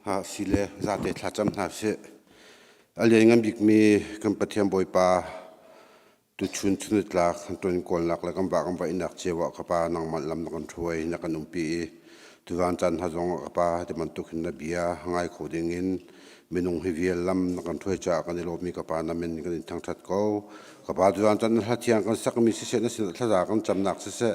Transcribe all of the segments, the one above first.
Ha si le zate thlacam hna sih. A lianngan bikmi kan Pathian Bawipa tuchun chunitlak kan ṭuan kawlnak le kan vah kan vaihnak cio ah ka Pa nangmah lam na kan hruai na kan umpi i tuzaan caan hna zong ah ka Pa ti bantuk hin na bia ngai kho ding in minung hi vial lam na kan hruai caah kan i lawmmi ka Pa na min kan in thangṭhat ko. Ka Pa tuzaan caan na hla thiang kan sakmi siseh na sinah thlaza kan camnak siseh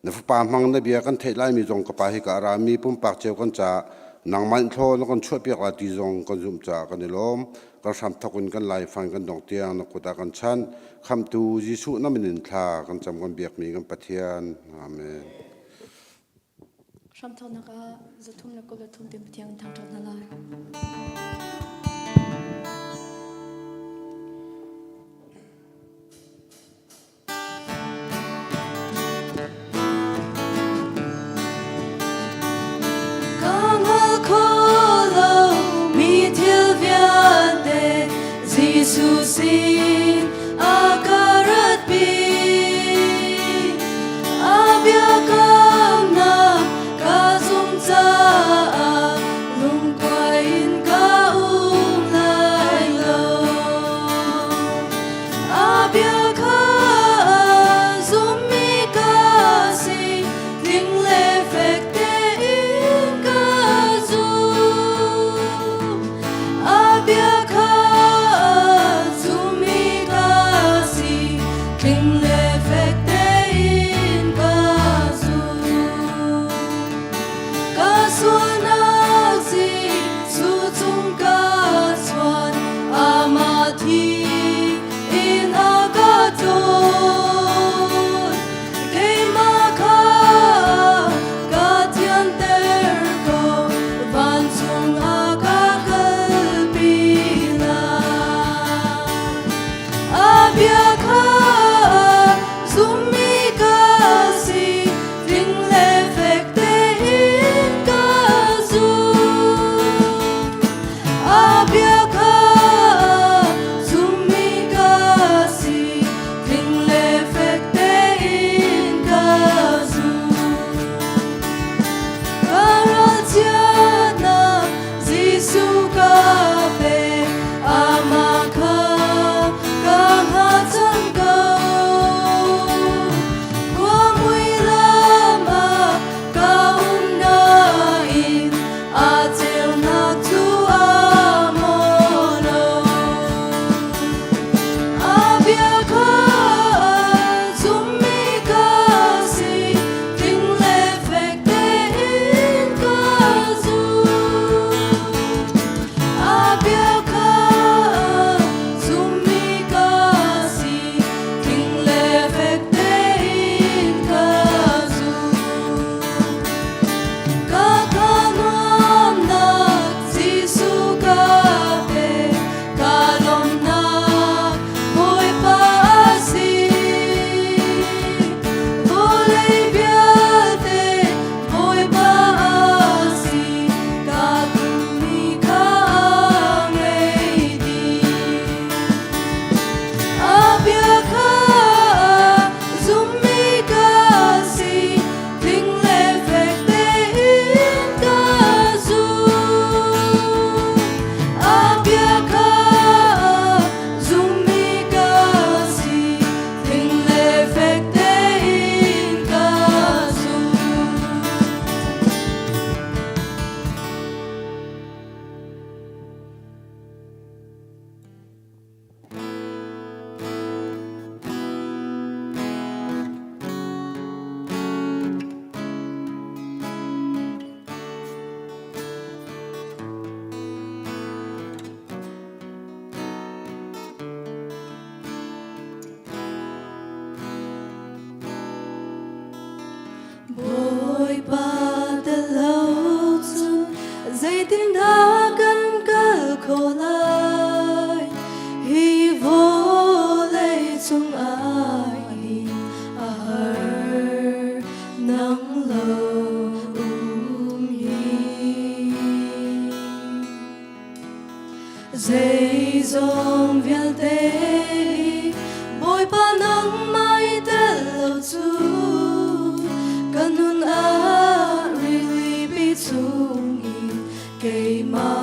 na fapa hmang na bia kan theih laimi zong ka pa hi ka rami pumpak cio kan caah nangmah in thlaw na kan chuahpiak lai ti zong kan zumh caah kan i lawm. Kan hram thok in kan laifang kan dong tiang na kut ah kan chanh. Khamhtu Jesuh na min in thla kan cam kan biakmi kan Pathian. Amen. Hramthawknak ah 323 tin Pathian kan thangṭhat hna lai. Ka hngal kho lo mi thil vialte Jesuh sin a ka ratpi. A biakamnak ka zumh caah lungkuai in ka um lai lo. A bia kha zummi ka si, tling le fek tein ka zum. A bia kha zummi ka si, tling le fek tein ka zum. Ka sualnak Jesuh cung ka chuan, amah thi in a ka dawt. Keimah kha ka thianter ko, vancung ah ka kalpi lai. A bia kha zummi ka si, tling le fek tein ka zum. A bia kha zummi ka si, tling le fek tein ka zum. Ka ralchiatnak Jesuh ka pe, amah kha ka hngahchan ko. Khua mui lam ah ka um nain a ceunak cu a maw lo. A bia kha zummi ka si, tling le fek tein ka zum. A bia kha zummi ka si, tling le fek tein ka zum. Ka thanuamnak Jesuh ka pe, ka lawmhnak Bawipa a si. Vawlei vialte Bawipa a si, ka duhmi kha a ngei dih. A bia kha zummi ka si, tling le fek tein ka zum. A bia kha zummi ka si, tling le fek tein ka zum. Bawipa tel lo cun zeitindah kan kal khawh lai? Hi vawlei cungah hin a har nang lo um hi. Zeizong vialte hi Bawipa nangmah i tel lo cu ka nun ah rilipi chung in keimah.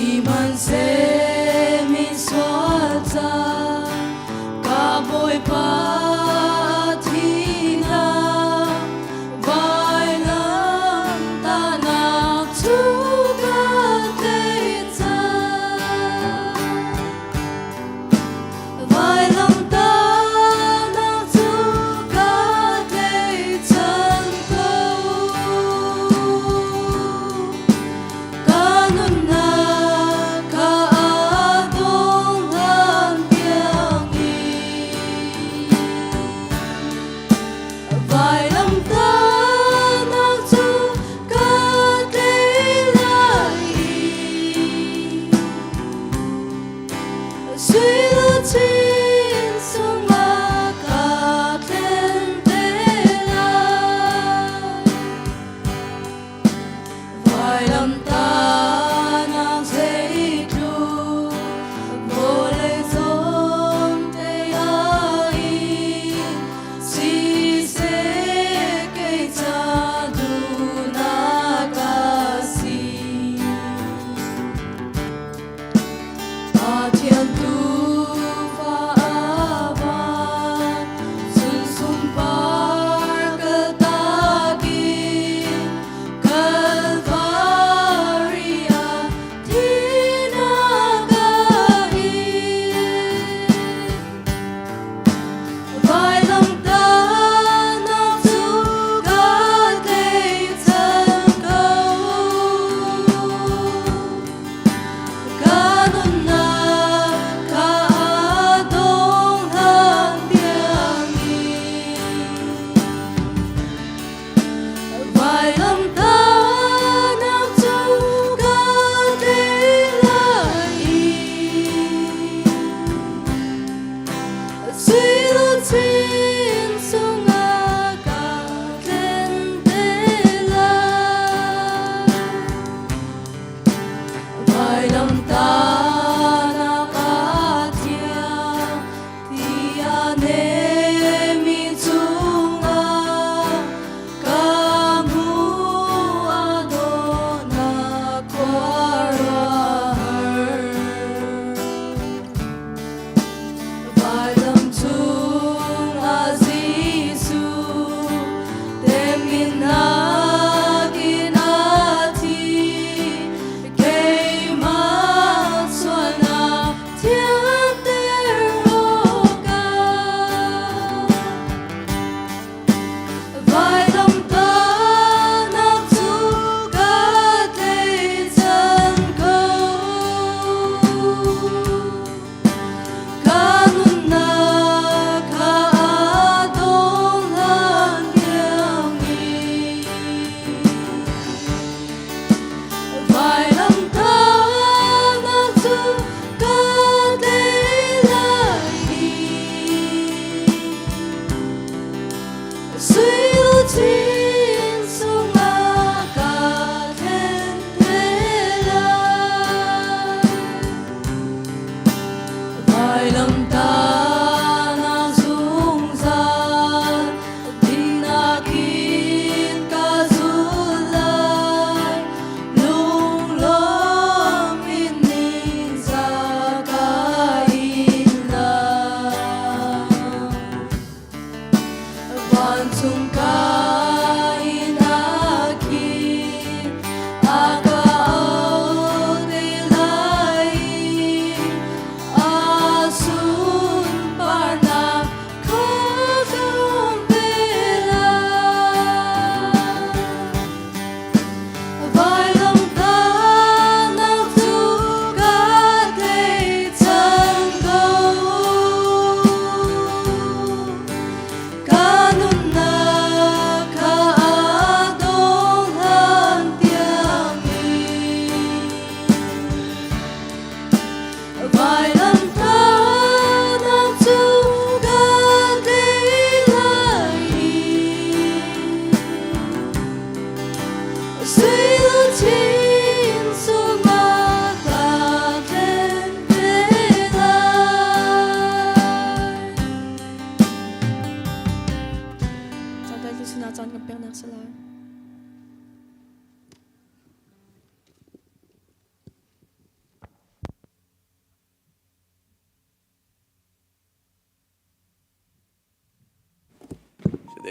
Sihmanhseh misual ca ka Bawipa thihnak vailamtahnak cu ka tei cang. Vailamtahnak cu ka tei cang ko. Ka nunnak ka a dong hlan tiangin vailamtahnak cu ka tei lai i sui luchin sungah ka thlen te lai. Vailamtahnak zeitluk vawlei zawnte ah in siseh kei ca duhnak a si. Pathian tuufa a van, cun sunpar kaltak in Kalvari ah thihnak a in. Vailamtahnak cu ka tei cang ko. Ka nunnak ka a dong hlan tiangin vailamtahnak cu ka tei lai i sui luchin sungah ka tlen te lai. Vailamtahnak a thiang ti a nemi cungah ka hmuh a dawhnak khuaruahhar. Vailam cungah Jesuh teminnak in a thi, keimah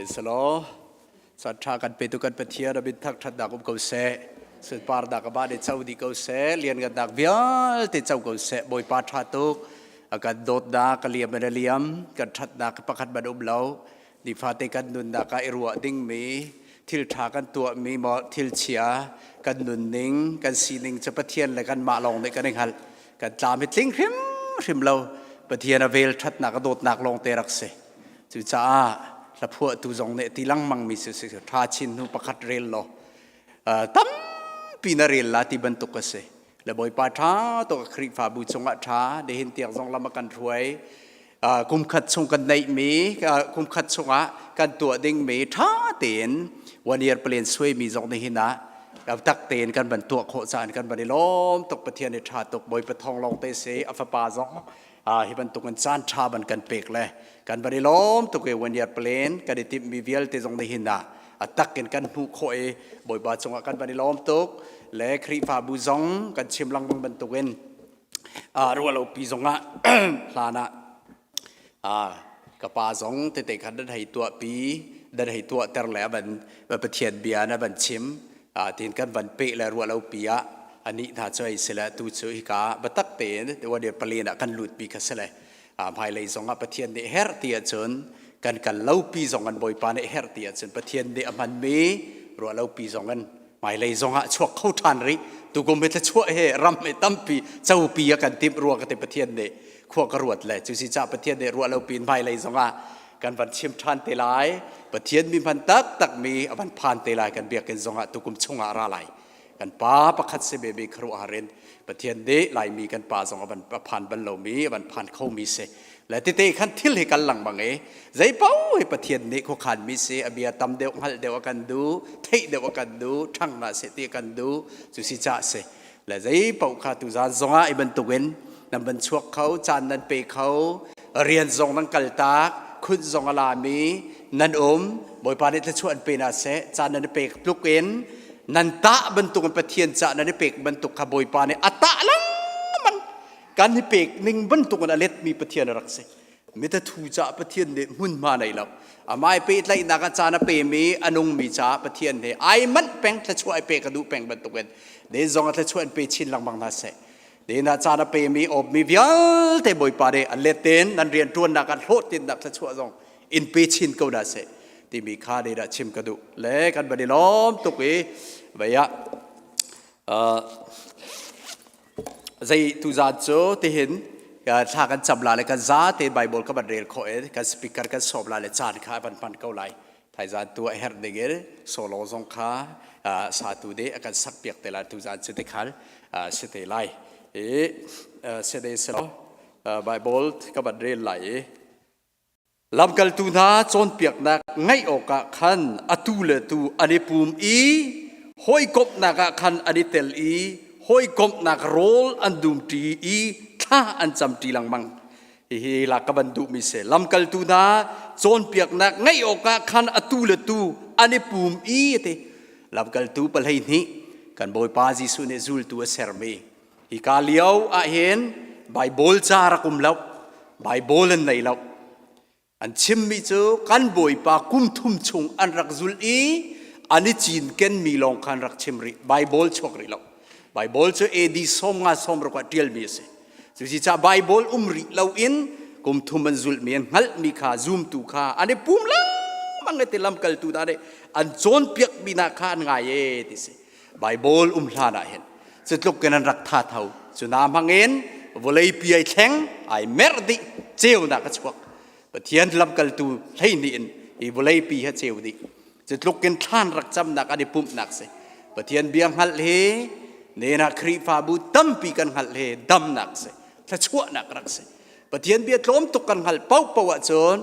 Selaw caan ṭha kan petu kan Pathian a min thangṭhatnak um ko seh. Sunparnak amah nih co dih ko seh. Lianngannak vialte co ko seh. Bawipa ṭha tuk. A kan dawtnak a liam in a liam. Kan ṭhatnak pakhat man um lo. Nifate kan nunnak ah i ruah dingmi thil ṭha kan tuahmi maw thil chia kan nunning kan sining cu Pathian le kanmah lawng nih kan i hngalh. Kan tlam hi tling hrimhrim lo. Pathian a vel ṭhatnak a dawtnak lawng te rak si. Cucaah hlaphuahtu zong nih ti lengmangmi si si ṭha chin hnu pakhat rel law tampi na rel la ti bantuk a si. Le Bawipa ṭha tuk Khrihfabu cungah ṭha nihin tiang zong lam a kan hruai. Kum khat chung kan neihmi kum khat chungah kan tuah dingmi ṭha tein one year plan suaimi zong nihin ah tak tein kan van tuah khawh caan kan van i lawm tuk Pathian i ṭha tuk Bawipa thawng lawng te si a fapa zong hi bantuk in caan ṭha ban kan pek le kan van i lawm tuk i one year plan kan i timhmi vialte zong nihin ah a tak in kan hmuh khawh i Bawipa cungah kan van i lawm tuk le Khrihfabu zong kan chim lengmang bantukin ruahlopi zongah hlan ah ka pa zong tete khan nan hei tuahpi nan hei tuahter le a van Pathian bia na van chim tiin kan van peh le ruahlopi ah anih hna cu hei si le tu cu hika biatak tein one year palen ah kan lutmi kha si le hmailei zong ah Pathian nih herh ti ahcun kan kal lopi zong an Bawipa nih herh ti ahcun Pathian nih a hmanmi ruahlopi zong in hmailei zong ah chuak kho ṭhan rih tukum hi thluachuah he ram he tampi copi a kan timh rua ka ti Pathian nih khua ka ruat le cu si ca Pathian nih ruahlopi in hmailei zong ah kan van chim ṭhan te lai Pathian mi hman taktak mi a van phan te lai kan biakinn zongah tukum chungah ra lai kan pa pakhat si ve mi khuaruahhar in Pathian nih Laimi kan pa zong a van phan bal lomi a van phan kho mi si le tete khan thil hi kal lengmang i zei paoh hi Pathian nih khuakhan mi si a bia tam deuh hngalh deuh a kan duh theih deuh a kan duh ṭhang hna seh ti a kan duh cu si cah si le zei paoh kha tuzaan zongah i bantukin nan van chuak kho caan nan pe kho rian zong nan kal tak khunh zong a lami nan um Bawipa nih thluachuah an pe hna seh caan nan i pek tluk in nan tah bantukin Pathian cah nan i pek bantuk kha Bawipa nih a tah lengmang kan i pek ning bantukin a letmi Pathian a rak si mitathu caah Pathian nih hmunhma nei lo amai pehtlaihnak ah caan a pemi a nungmi caah Pathian he ai manh peng thluachuah ai pek a duh peng bantukin den zong a thluachuah an pe chin lengmang hna seh den ah caan a pemi awpmi vialte Bawipa nih an let tein nan rian ṭuannak ah hlawhtlinnak thluachuah zong in pe chin ko hna seh timi kha ne dah chim ka duh le kan van i lawm tuk i vei ah Zei tuzaan cu tihin thla kan cam la le kan za tein Bible ka van rel khawh i kan speaker kan sawm la le caan kha van hman ko lai. Thaizaan tu a herh ding in solo zong kha satu nih a kan sak piak te lai tuzaan cu tikhal si te lai. I si de selo Bible ka van rel lai i Lamkaltu hna cawnpiaknak ngaih awkah khan atu le tu an i pum i hawikomhnak ah khan an i tel i hawikomhnak rawl an dumṭi i thla an camṭi lengmang. Hihi lak ka van duhmi si. Lamkaltu hna cawnpiaknak ngaih awkah khan atu le tu an i pum i a ti. Lamkaltu 12 kan Bawipa Jesuh nih zultu a sermi Hika lio ahhin Baibal ca rak um lo. Baibal an nei lo. An chimmi cu kan Bawipa kum thum chung an rak zul i an i cinkenmi lawng kha an rak chim rih. Baibal chuak rih lo. Baibal cu AD 50 60 ah ṭialmi a si. Cucaah Baibal um rih loin kum thum an zulhmi an hngalhmi kha zumtu kha an i pum lengmang i ti lamkaltu hna nih an cawnpiakmi hna kha an ngai e ti si. Baibal um hlan ah hin cu tluk in an rak tha tho cu na hmang in vawlei pi ai thleng ai merh dih ceunak a chuak Pathian lamkaltu 12 in hi vawlei pi ha ceu dih cu tluk in thlan rak camnak an i pumhnak si Pathian bia hngalh hi nena Khrihfabu tampi kan hngalh hi damnak si thluachuahnak rak si Pathian bia tlawm tuk kan hngalh paohpaoh ahcun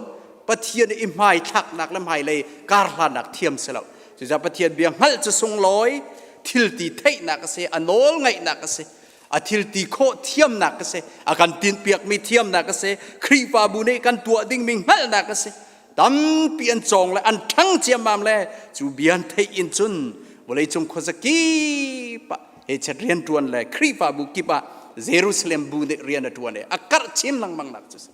Pathian i hmaithlaknak le hmailei karhlannak thiam si lo. Cucaah Pathian bia hngalh cu sunglawi thilti theihnak a si, a nawl ngaihnak a si, a thilti khawh thiamnak a si, a kan tinhpiakmi thiamnak a si, Khrihfabu nih kan tuah dingmi hngalhnak a si. Tampi an cawng le an ṭhang ciammam le cu bia an theih in cun vawleicung khuazakip ah hechet rianṭuan le Khrihfabu kip ah Jerusalem bu nih rian a ṭuan i a karh chin lengmang nak cu si.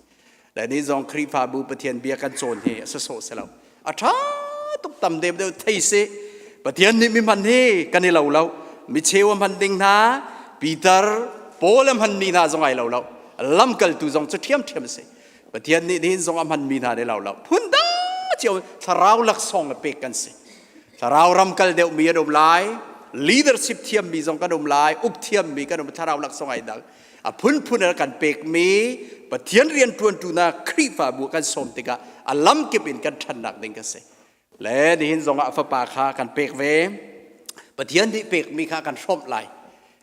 Le ni zong Khrihfabu Pathian bia kan cawn hi a sawsawh si lo. A ṭha tuk tam deuh deuh thei si. Pathian nih mi hman hi kan i lo lo. Mi cheu a hman ding hna, Peter, Paul a hman mi hna zong ai lo lo. Lamkaltu zong cu ṭhiamṭhiam a si. Pathian nih nihin zong a hman mi hna ne lo lo. Phun dang cio thlarau laksawng le pek kan si. Thlarau ram kal deuh mi an um lai, leadership thiam mi zong kan um lai, uk thiam mi kan um, thlarau laksawng ai dang. A phunphun a kan pek mi Pathian rian ṭuantu na Khrihfabu kan sawm tikah a lamkip in kan ṭhannak ding ka si. Le nihin zongah fapa kha kan pek ve. Pathian nih pekmi kha kan hrawmh lai.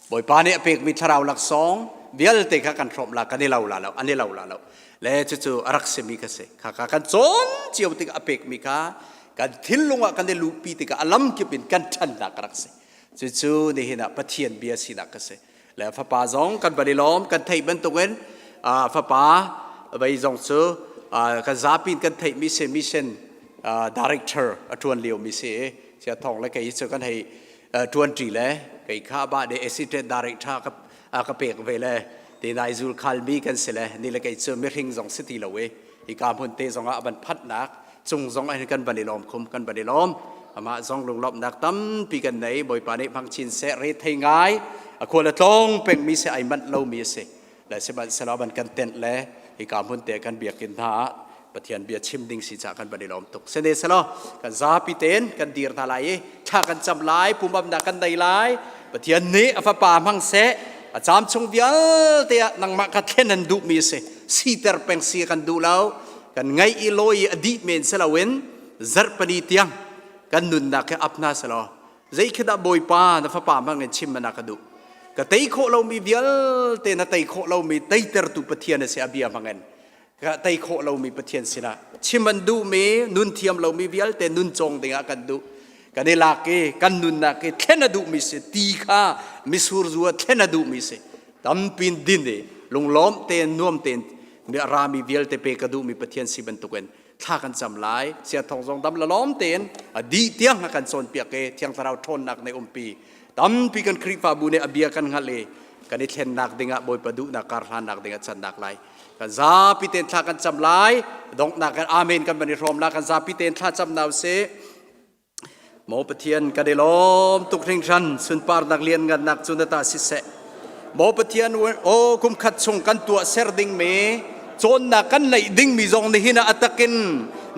Bawipa nih a pekmi thlarau laksawng vialte kha kan hrawmh la kan i lo la lo an i lo la lo le cucu a rak simi ka si kha kha kan cawn cio tikah a pekmi kha kan thinlung ah kan i luhpi tikah a lamkip in kan ṭhannak a rak si cucu nihin ah Pathian bia sinak ka si le fapa zong kan van i lawm kan theih bantukin fapa vei zong cu kan zapi in kan theihmi si mission director a ṭuan liomi si i sia thawng le kei cu kan hei ṭuanṭi le kei kha ba de assistant director ka ka pek ve le te nai zul khalmi kan si le ni le kei cu mihring zong si ti lo i hika hmun te zong ah a van phatnak cung zong ah kan van i lawm khum kan van i lawm amah zong lunglawmhnak tampi kan nei bawipa nih hmang chin seh re thei ngai a khual a tlawng pengmi si ai manh lomi a si le sihmanhsehlaw van kan tenh le hika hmun te kan biakinn hna ah Pathian bia chim ding si caah kan van i lawm tuk. Sene selaw kan zapi tein kan dir hna lai i thla kan cam lai, pumamnak kan nei lai. Pathian nih a fapa hmang seh, a caam chung vialte ah nangmah kha thlen an duhmi a si. Siter peng si kan duh lo. Kan ngaih i lawi i a dih men si loin zarhpani tiang kan nunnak hi ap hna selaw zei khi dah Bawipa na fapa hmang in chim mana ka duh. Ka tei khawh lomi vialte na tei khawh lomi teitertu Pathian a si a bia hmangin ka tei khawh lomi Pathian sinah chim an duhmi nun thiam lomi vialte nun cawng dingah kan duh kan i lak i kan nunnak i thlen a duhmi si ti kha misur zu ah thlen a duhmi si tampin din i lunglawm tein nuam tein rami vialte pe ka duhmi Pathian si bantukin thla kan cam lai sia thong zong dam lalawm tein a dih tiang a kan cawnpiak i thiang thlarau ṭhawnnak nih umpi tampi kan Khrihfabu nih a bia kan hngalh i kan i thlennak dingah Bawipa duhnak karhlannak dingah cannak lai kan zapi tein thla kan cam lai donghnak kan amen kan van i hrawm la kan zapi tein thla cam na usih Maw Pathian kan i lawm tuk hringhran sunparnak lianngannak cu na ta siseh. Maw Pathian aw kum khat chung kan tuah ser dingmi cawnnak kan neih dingmi zong nihin ah a takin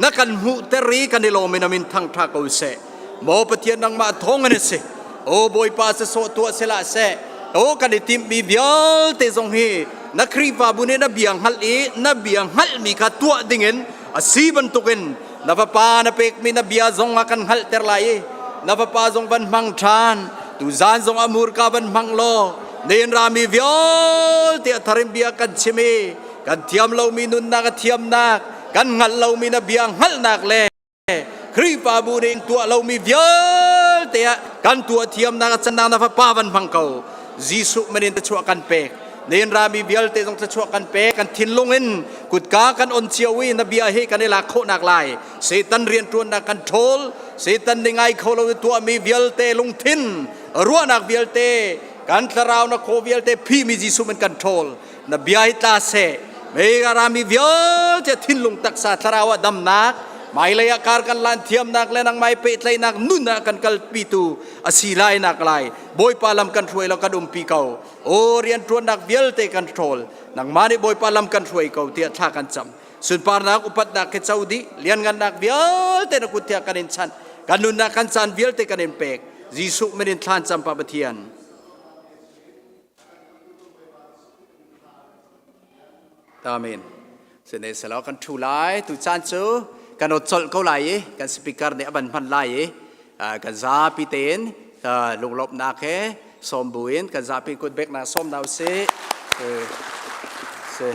na kan hmuhter i kan i lawm in amin thangṭha ko seh. Maw Pathian nangmah thawng in a si. Aw Bawipa sasawh tuah sehlah seh. Aw kan i timhmi vialte zong hi na Khrihfabu nih na bia hngalh i na bia hngalhmi kha tuah dingin a si bantukin na fapa na pekmi na bia zong a kan hngalhter lai i na fapa zong van hmang ṭhan tuzan zong a murka van hmang law nen rami vialte a tharim bia kan chim i kan thiam lomi nunnak a thiamnak kan hngalh lomi na bia hngalhnak le Khrihfabu nih tuah lomi vialte ah kan tuah thiamnak a cannak na fapa van hmang ko Jesuh min in thluachuah kan pek. Nen rami vialte zong thluachuah kan pek. Kan thinlung in kutka kan on cio i na bia hi kan i lak khawhnak lai. Satan rianṭuannak kan ṭhawl. Satan nih ngai kho lo i tuahmi vialte lungthin, ruahnak vialte, kan thlarau na khaw vialte phimi Jesuh min kan ṭhawl. Na bia hi tla seh. Mei rami vialte thinlung taksa thlarau ah damnak, hmailei ah kar kan lan thiamnak le nangmah i pehtlaihnak nun ah kan kalpitu a si lai nak lai. Bawipa lam kan hruai lo kan umpi ko. O rianṭuannak vialte kan ṭhawl. Nangmah nih Bawipa lam kan hruai ko tiah thla kan cam. Sunparnak upatnak ke co dih, lianngannak vialte na kut tiah kan in chanh. Kan nunnak kan caan vialte kan in pek. Jesuh min in thlan cam pa Pathian. Amen. Sine selaw kan thu lai tu caan cu kan ot colh ko lai i kan speaker nih a van hman lai i kan zapi tein lunglawmhnak he sawm buin kan zapi kut beknak sawm na usih. Si.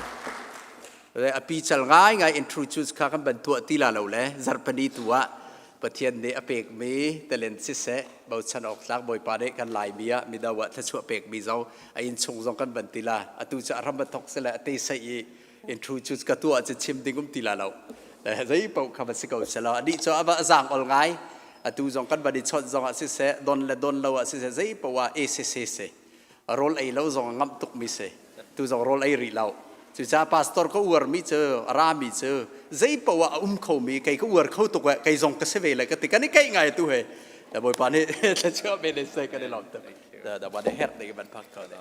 A pi cal ngai ngai introduce kha kan ban tuah ti la lo le zarhpani tu ah Pathian nih a pekmi talent siseh bochan awk tlak Bawipa nih kan Laimi ah mido ah thluachuah pekmi zong a innchung zong kan ban ti la atu cu a ram a thok sile a te sei i intro cu ka tuah cu chim ding um ti la lo zei paoh kha va si ko selaw anih cu a va zaang ol ngai atu zong kan van i chawnh zong ah siseh don le don lo ah siseh zei paoh ah ACC si rawl ei lo zong a ngamh tuk mi si tu zong rawl ei rih lo. Cucaah pastor ka uarmi cu a rami cu zei poah a um khomi kei ka uar kho tuk eh kei zong ka si ve le ka ti kan i keih ngai tu he. Da Bawipa nih thluachuah ve ne seh kan i lawm tuk. Da da ba de herh ding ban phak ko ne.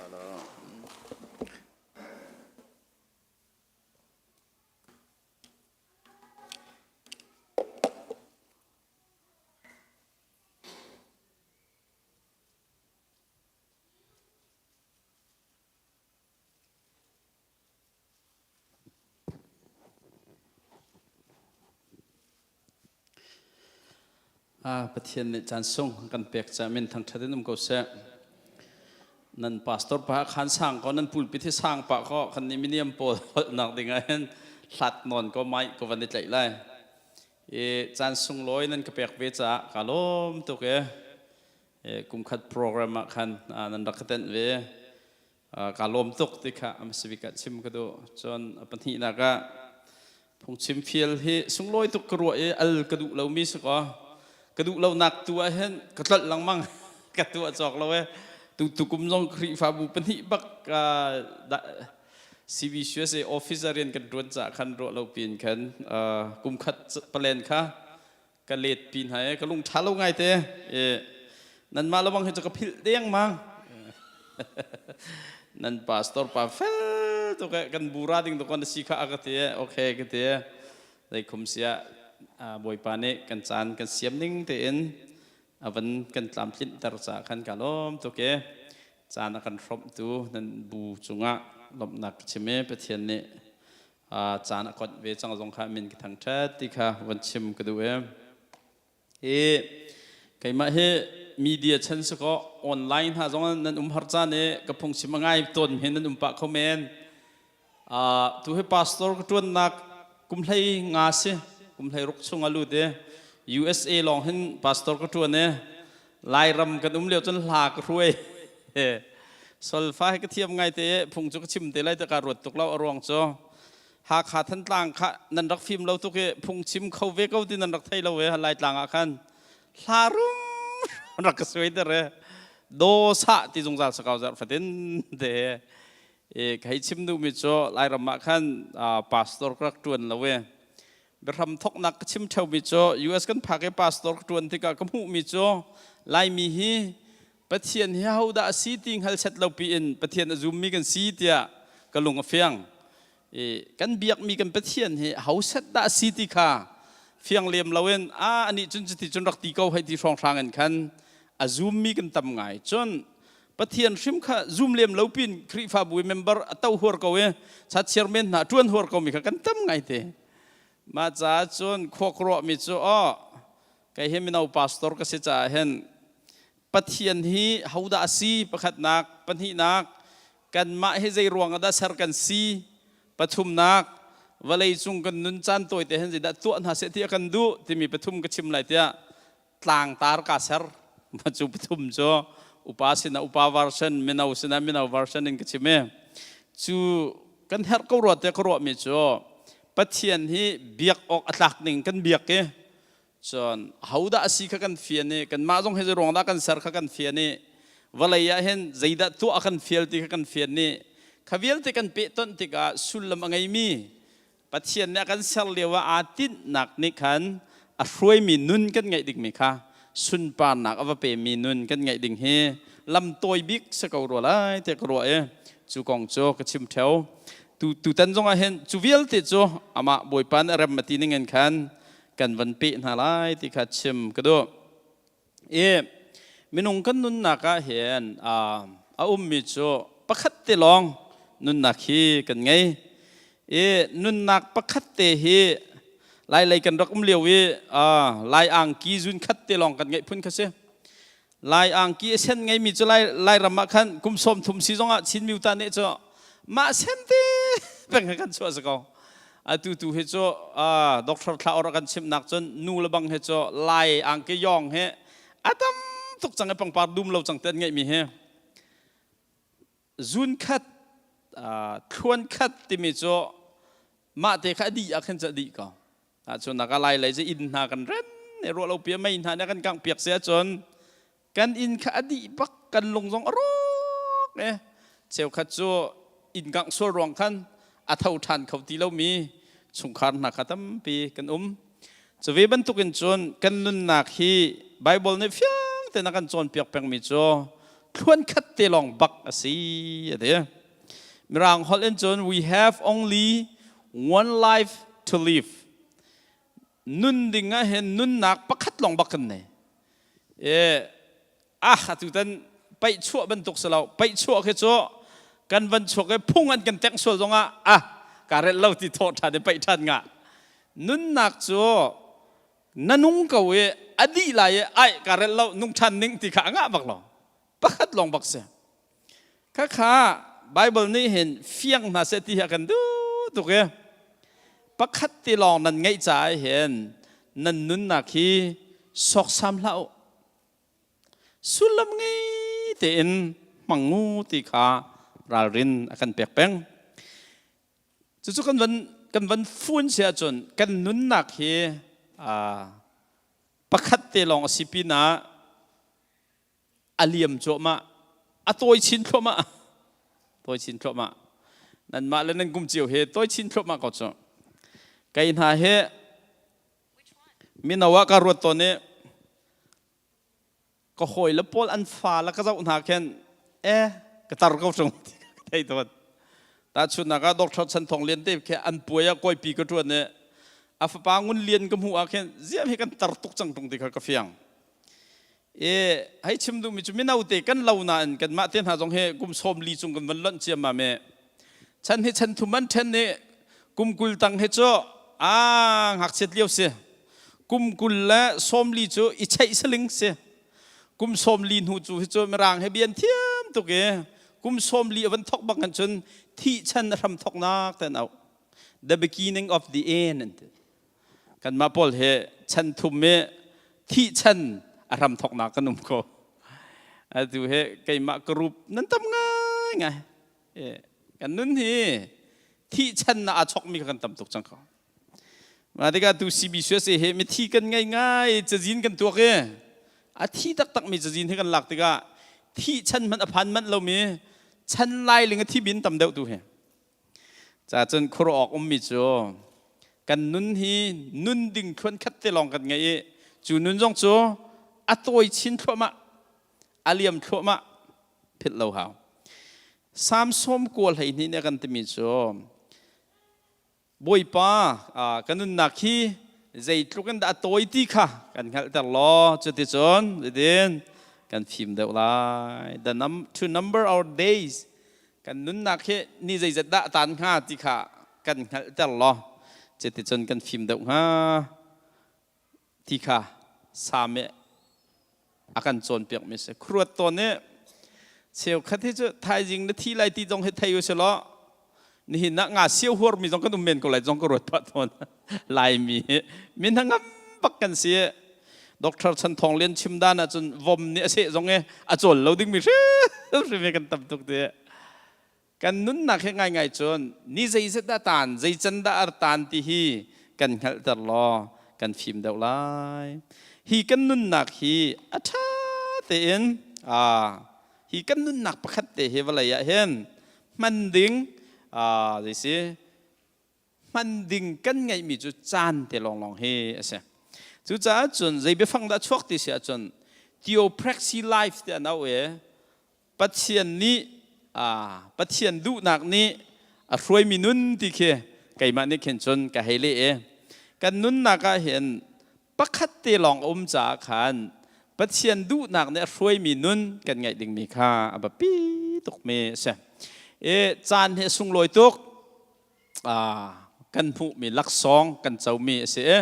Pathian nih caan sung kan pek caah min thangṭhat in um ko seh. Nan pastor pa khan sang ko nan pulpit hi sang pah ko kan nih miniam pawl holhnak ding ah hin hlat nawn ko mai ko van i tlaih lai. I caan sunglawi nan ka pek ve caah ka lawm tuk e. Kumkhat program ah khan nan rak ka tenh ve. Ka lawm tuk ti kha a hmasa bik ah chim ka duh. Cun a pahnihnak ah phungchim fial hi sunglawi tuk ka ruah i al ka duh lomi si kaw ka duh lonak tu ah hin ka tlolh lengmang ka tuah cawk lo e. Tu tukum zong Khrihfabu pahnih bak CBCUSA office ah rian kan ṭuan caah khan ruah lo piin khan kum khat palen kha ka let pi hna e ka lung ṭha lo ngai te e nanmah lawang hi cu ka philh dengmang nan pastor pa fel tuk e kan bura ding tu kon si kha ka ti e okay ka ti e zeikhum sia bawipa nih kan caan kan siam ning tein avan kan tlamtlinh ter ca khan ka lawm tuk e caan a kan hrawmhtu nan bu cungah lawmhnak ka chim e Pathian nih caan a konh ve cang zong kha min ka thangṭhat ti kha van chim ka duh e. Hi keimah hi media chan si kaw online hna zong nan um har caan i ka phungchim a ngai tawn hin nan um pah kho men. Tu hi pastor ka ṭuannak kum hlei nga si kum hlei ruk chung a lut i USA lawng hin pastor ka ṭuan i Lairam kan um lio cun hla ka hruai. Solfa hi ka thiam ngai te phung cu ka chim te lai te ka ruat tuk lo a ruang cu Hakha Thantlang kha nan rak fim lo tuk i phung chim kho ve ko ti nan rak thei lo e Laitlang ah khan hla rum rak ka suai ter e do sa ti zungzal sakau zar fatin te e kai chim duh mi cu Lairam ah khan pastor ka rak tuan lo e Biahram thawknak ka chim ṭheumi cu US kan phak i pastor ka ṭuan tikah ka hmuhmi cu Laimi hi Pathian hi hodah a si ti hngal set lo piin Pathian a zummi kan si tiah ka lung a fiang. I kan biakmi kan Pathian hi ho set dah a si ti kha fiang lem loin a anih cun cuti cun rak ti ko hei ti hrawnghrang in khan a zummi kan tam ngai. Cun Pathian hrim kha zum lem lo pin Khrihfabu i member a to huar ko i chat men hna ṭuan huar ko mi kha kan tam ngai te. Mah caah cun khua ka ruahmi cu aw kei hi mino pastor ka si caah hin Pathian hi hodah a si pakhatnak pahnihnak kanmah hi zei ruang ah dah ser kan si pathumnak vawlei cung kan nun caan tawi te hin zeidah tuah hna seh ti a kan duh timi pathum ka chim lai tiah tlangtar ka ser cu pathum cu upa sinah upa version mino sinah mino version in ka chim i cu kan herh ko rua te ka ruahmi cu Pathian hi biak awk a tlak ning kan biak i cun hodah a si kha kan fian i kanmah zong hi ruang dah kan ser kha kan fian i vawlei ah hin zeidah tuah a kan fial ti kha kan fian i kha vialte kan pehtonh tikah sullam a ngeimi Pathian nih a kan ser lio ah aa tinhnak nih khan a hruaimi nun kan ngeih dingmi kha sunparnak a va pemi nun kan ngeih ding hi lam tawi bik si ko rua lai tiah ka ruah i cu kong cu ka chim theo. Tu tutan zong ah hin cu vialte cu amah Bawipa nih a rem a ti ning in khan kan van peh hna lai ti kha chim ka duh. I minung kan nunnak ah hin a ummi cu pakhat te lawng nunnak hi kan ngei. I nunnak pakhat te hi Lailei kan rak um lio i Lai angki zun khat te lawng kan ngeih phun kha si. Lai angki a sen ngeimi cu Lai Lairam ah khan kum 30 si zongah Chin Myu Ta nih cu mah sen te peng kan chuah si ko. Atu tu hi cu Doctor Thla Or a kan chimnak cun nu le bang hi cu Lai angki yawng hi a tam tuk cang i pangpar dum lo cang te an ngeihmi hi zun khat thluan khat timi cu mah te kha a dih ah khin cu a dih ko. Ahcun naka lai lei cu inn hna kan ren ne ruah lo pi mei hna nih kan kangh piak si ahcun kan inn kha a dih bak kan lung zong a rawk e cheukhat cu inn kangh sual ruang khan A tho ṭhan kho ti lomi chungkhar hna kha tampi kan um. Cu ve bantukin cun kan nunnak hi Bible nih fiang tein a kan cawnpiak pengmi cu thluan khat te lawng bak a si a ti. Mirang holh in cun we have only one life to live. Nun ding ah hin nunnak pakhat lawng bak kan nei. E ah atu tan paih chuah bantuk si lo. Paih chuah khi cu kan van chuak i phung an kan tengh sual zongah ah ka relh lo ti thawh ṭhan i paih ṭhan nga. Nunnak cu na nung ko i a dih lai i ai ka relh lo nung ṭhan ning ti kha a ngah bak lo. Pakhat lawng bak si. Khakha Bible nih hin fiang hna seh ti hi a kan duh tuk i pakhat ti lawng nan ngeih caah hin nan nunnak hi sawksam hlah u. Sullam ngei tein hmang u ti kha ralrin a kan pek peng. Cucu kan van kan van fun si ahcun kan nunnak hi pakhat te lawng a si pinah a liam cuahmah a tawi chin thluahmah tawi chin thluahmah nanmah le nan kum cio he tawi chin thluahmah ko cu kei hna he mino ah ka ruat tawn i ka hawi le pawl an fa le ka zoh hna khin e ka tar ko ṭung ti ka thei tawn tahchunhnak ah Dr. Chan Thong Lian te khi an puai ah kawipi ka ṭuan i a fapa Ngun Lian ka hmuh ah khin ziam hi kan tar tuk cang ṭung ti kha ka fiang E hei chim duhmi cu mino te kan lo nain kanmah te hna zong hi kum 40 cung kan van lonh ciammam i chan hi chan thum an ṭhen i kum 20 tang hi cu a ngakchiat lio si kum 20 le 40 cu i cheih saling si kum 40 hnu cu hi cu mirang he bian thiam tuk i kum 40 a van thok bak han cun thih chan a hram thoknak ten au the beginning of the end an ti Kanmah pawl hi chan thum i thih chan a hram thoknak kan um ko. Atu hi keimah ka rup nan tam ngai ngai. Kan nun hi thih chan na aa chokmi kha kan tam tuk cang ko. Mah tikah tu CBCUSA hi mithi kan ngei ngai cazin kan tuak i a thi taktakmi cazin hi kan lak tikah thih chan hmanh a phan manh lomi chan lai ling a thi bin tam deuh tu hi. Ca cun khuaruah awk ummi cu kan nun hi nun ding thluan khat te lawng kan ngei i cu nun zong cu a tawi chin thluahmah, a liam thluahmah philh lo hau. Salm 92 nih a kan timi cu Bawipa ka nunnak hi zeitluk in dah a tawi ti kha kan hngalhter law cuticun zeitin kan fim deuh lai. The num to number our days kan nunnak hi ni zeizat dah tan hnga ti kha kan hngalhter law cuticun kan fim deuh hnga ti kha Salm i a kan cawnpiakmi a si. Khuaruat tawn i cheukhat hi cu thaizing na thi lai ti zong hi thei u si law nihin ah nga sio huarmi zong kan um men ko lai zong ka ruat pah tawn. Laimi hi min ngam bak kan si. Doctor Chan Thawng Lian chim dan ahcun vom nih a seh zong i a cawl lo dingmi hrimhrim hi kan tam tuk ti. Kan nunnak hi ngaingai cun ni zeizat dah taan, zei can dah ar taan ti hi kan hngalhter law kan fim deuh lai. Hi kan nunnak hi a ṭha tein hi kan nunnak pakhat te hi vawlei ah hin hman ding zei si hman ding kan ngeihmi cu caan te lawnglawng hi a si. Cucaah cun zei biafang dah chuak ti si ahcun theopraxy life ti an auh i Pathian nih Pathian duhnak nih a hruaimi nun ti khi keimah nih khin cun ka hei leh i kan nunnak ah hin pakhat te lawng a um caah khan Pathian duhnak nih a hruaimi nun kan ngeih dingmi kha a biapi tukmi a si. I caan hi a sunglawi tuk. Kan hmuhmi laksawng kan comi a si i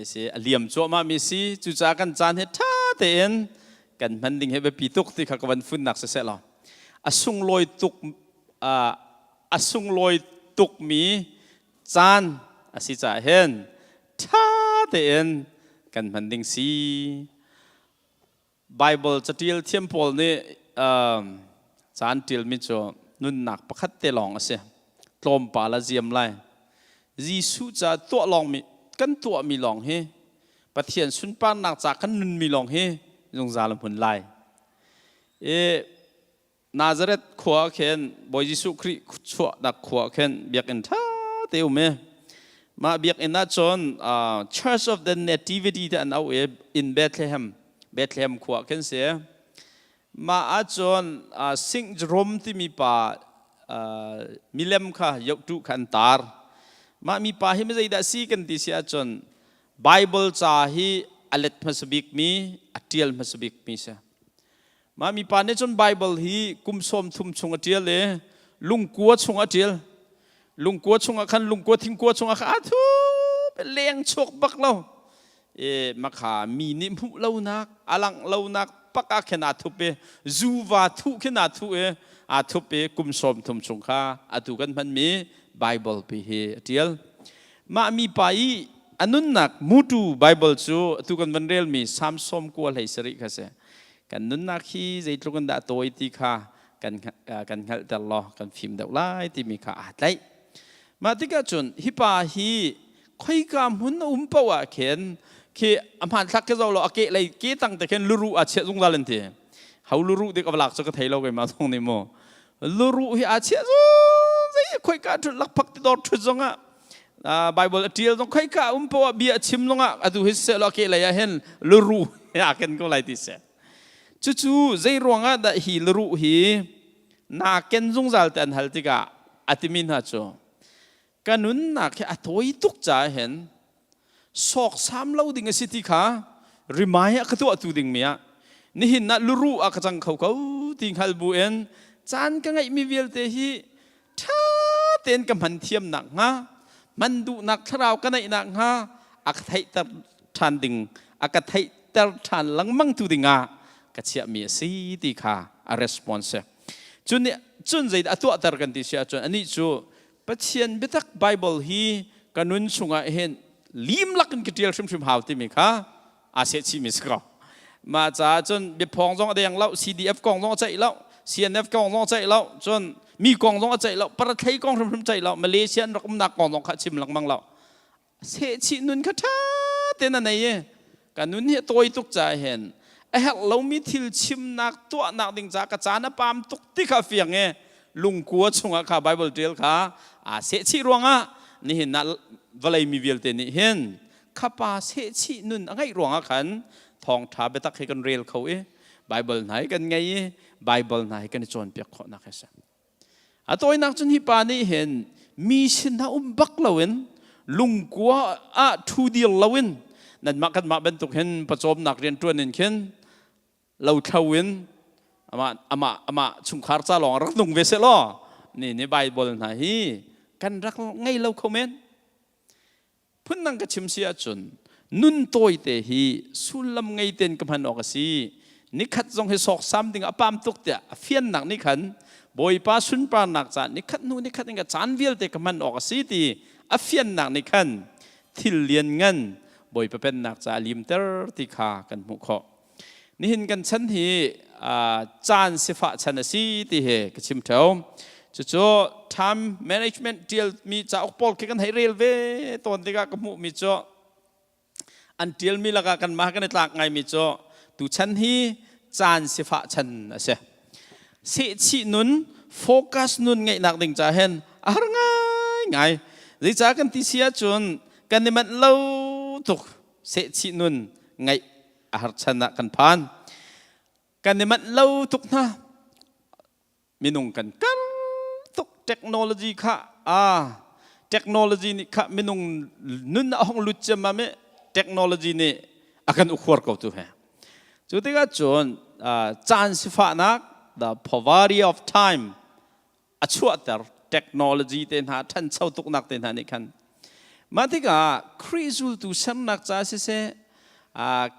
si a liam cuahmahmi si cucaah kan caan hi ṭha tein kan hman ding hi biapi tuk ti kha ka van funnak siseh law a sunglawi tuk a sunglawi tukmi caan a si caah hin ṭha tein kan hman ding si. Baibal caṭial thiam pawl nih ca an ṭialmi cu nunnak pakhat te lawng a si. Tlawmpal a ziam lai. Jesuh ca tuah lawngmi kan tuahmi lawng hi Pathian sunparnak ca kan nunmi lawng hi zungzal a hmun lai. I. Nazareth khua khin Bawi Jesuh Khrih chuahnak khua khin biakinn ṭha te um i mah biakinn ah cun Church of the Nativity te an auh i in Bethlehem Bethlehem khua khin si. Mah ahcun Saint Jerome timi pa milem kha yohtu kha an tar. Mah mipa hi zeidah si kan ti si ahcun Bible ca hi a let hmasa bikmi, a ṭial hmasa bikmi si. Mah mipa nih cun Bible hi kum sawm thum chung a ṭial i lungkua chung a ṭial. Lungkua chungah khan lungkua thingkua chungah khan a thu leng chuak bak lo. E makha mi nih hmuh lonak, a langh lonak pak ah khin aa thup i zuva thuh khin aa thuh i aa thup i kum sawm thum chung kha atu kan hmanmi Bible pi hi a ṭial. Mah mipa i a nunnak mutu Bible cu atu kan van relmi Psalm sawm kua hlei sarih kha si. Kan nunnak hi zeitluk in dah tawi ti kha kan kan hngalhter law kan fim deuh lai timi kha aa tlaih. Mah tikah cun hi pa hi khoika hmun a um paoh ah khin khi a hmanthlak khi zoh law a ke lei ke tang te khin luruh aa chiah zungzal an ti. Ho luruh dik a va lak cu ka thei lo keimah zong nih mu. Luruh hi aa chiah zung zei khoika ṭhut lakphak ti dawr ṭhut zongah Bible a ṭial zong khoika um poah bia a chim zongah atu hi seh law ke lei ah hin luruh he aa ken ko lai ti seh. Cucu zei ruangah dah hi luruh hi naa ken zungzal te an hal tikah a timi hna cu ka nunnak hi a tawi tuk caah hin sawksam lo ding a si ti kha rimai ah ka tuahtu dingmi ah nihin ah luruh ah ka cang kho ko ti hngal bu in caan ka ngeihmi vialte hi ṭha tein ka hman thiam nakhnga hman duhnak thlarau ka neih nakhnga a ka theihter ṭhan ding a ka theihter ṭhan lengmang tu dingah ka chiahmi a si ti kha a response cun cun zeidah a tuahter kan ti si ahcun anih cu Pathian biatak Bible hi ka nun chungah hin lim lakin ka ṭial hrimhrim hau timi kha aa sehchihmi si ko. Mah caah cun biaphawng zong a deng lo, CDF kong zong a ceih lo, CNF kong zong a ceih lo, cun mi kong zong a ceih lo, parathei kong hrimhrim ceih lo, Malaysia an rak umnak kong zong kha chim lengmang lo. Sehchih nun kha ṭha tein a nei i ka nun hi a tawi tuk caah hin a herh lomi thil chimnak tuahnak ding caah ka caan a paam tuk ti kha a fiang i lungkua chungah kha Bible ṭial kha aa sehchih ruangah nihin ah vawlei mi vialte nih hin khapa sehchih nun a ngeih ruangah khan thawngṭha biatak hi kan rel kho i Bible hna hi kan ngei i Bible hna hi kan i cawnpiak khawhnak hi a si. A tawinak cun hi pa nih hin mi sin ah um bak loin lungkua ah ṭhu dir loin nanmah kanmah bantuk hin pawcawmnak rianṭuan in khin lothlo in amah amah amah chungkhar ca lawng rak nung ve seh law ni ni Bible hna hi kan rak ngei lo kho men. Phundang ka chim si ahcun nun tawite hi sullam ngei tein ka hman awk a si. Nikhat zong hi sawksam ding a pam tuk tiah a fiannak nih khan Bawipa sunparnak caah nikhat hnu nikhat in ka caan vialte ka hman awk a si ti a fiannak nih khan thil lianngan Bawipa pennak caah limter ti kha kan hmuh khawh. Nihin kan chan hi caan sifah chan a si ti hi ka chim theo. Cucu time management ṭialmi cauk pawl khi kan hei rel ve tawn tikah ka hmuhmi cu an ṭialmi lakah kanmah kan i tlak ngaimi cu tuchan hi caan sifah chan a si. Sehchih nun, focus nun ngeihnak ding ca hin a har ngaingai. Zeicah kan ti si ahcun kan i manh lo tuk sehchih nun ngeih a har chan ah kan phan. Kan i manh lo tuk hna. Minung kan kar tuk technology kha a technology nih kha minung nun a hong lut ciammam i technology nih a kan ukhuar ko tu he. Cu tikah cun caan sifahnak the poverty of time a chuahter technology te hna ṭhancho tuknak te hna nih khan mah tikah Khrih zultu sernak ca siseh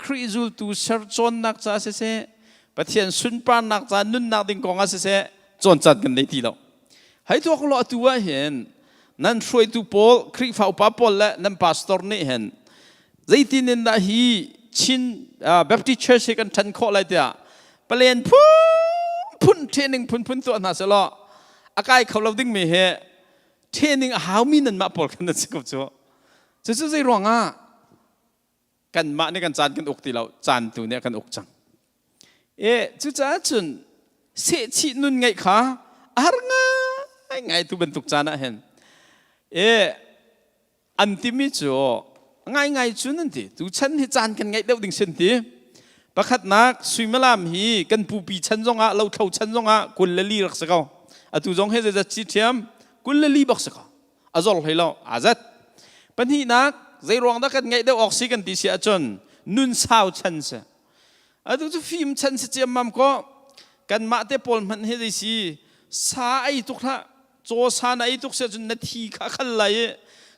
Khrih zultu ser cawnnak ca siseh Pathian sunparnak ca nunnak ding kong ah siseh cawn caan kan nei ti lo hei tuak law atu ah hin nan hruaitu pawl Khrihfa upa pawl le nan pastor nih hin zeitin in dah hi Chin Baptist Church hi kan ṭhan khawh lai tiah palen phunphun training phunphun tuah hna selaw a kai kho lo dingmi hi training a haumi nanmah pawl khan nan si ko cu cucu zei ruangah kanmah nih kan caan kan uk ti lo caan tu nih a kan uk cang e cucaah cun. Sehchih nun ngeih kha a har ngai ngai tu bantuk caan ah hin. E an timi cu ngaingai cu nan ti. Tu chan hi caan kan ngeih deuh ding sin ti. Pakhatnak suimilam hi kan pupi chan zongah lothlo chan zongah 24 rak si ko. Atu zong he zeizat si ṭhiam 24 bak si ko. A zor hlei lo aa zat. Pahnihnak zei ruang dah kan ngeih deuh awk si kan ti si ahcun nun sau chan si. Atu cu fim chan si ciammam ko. Kanmah te pawl hmanh hi zei si sa ei tuk hlah. Caw sa na ei tuk si ahcun na thi kha a khal lai i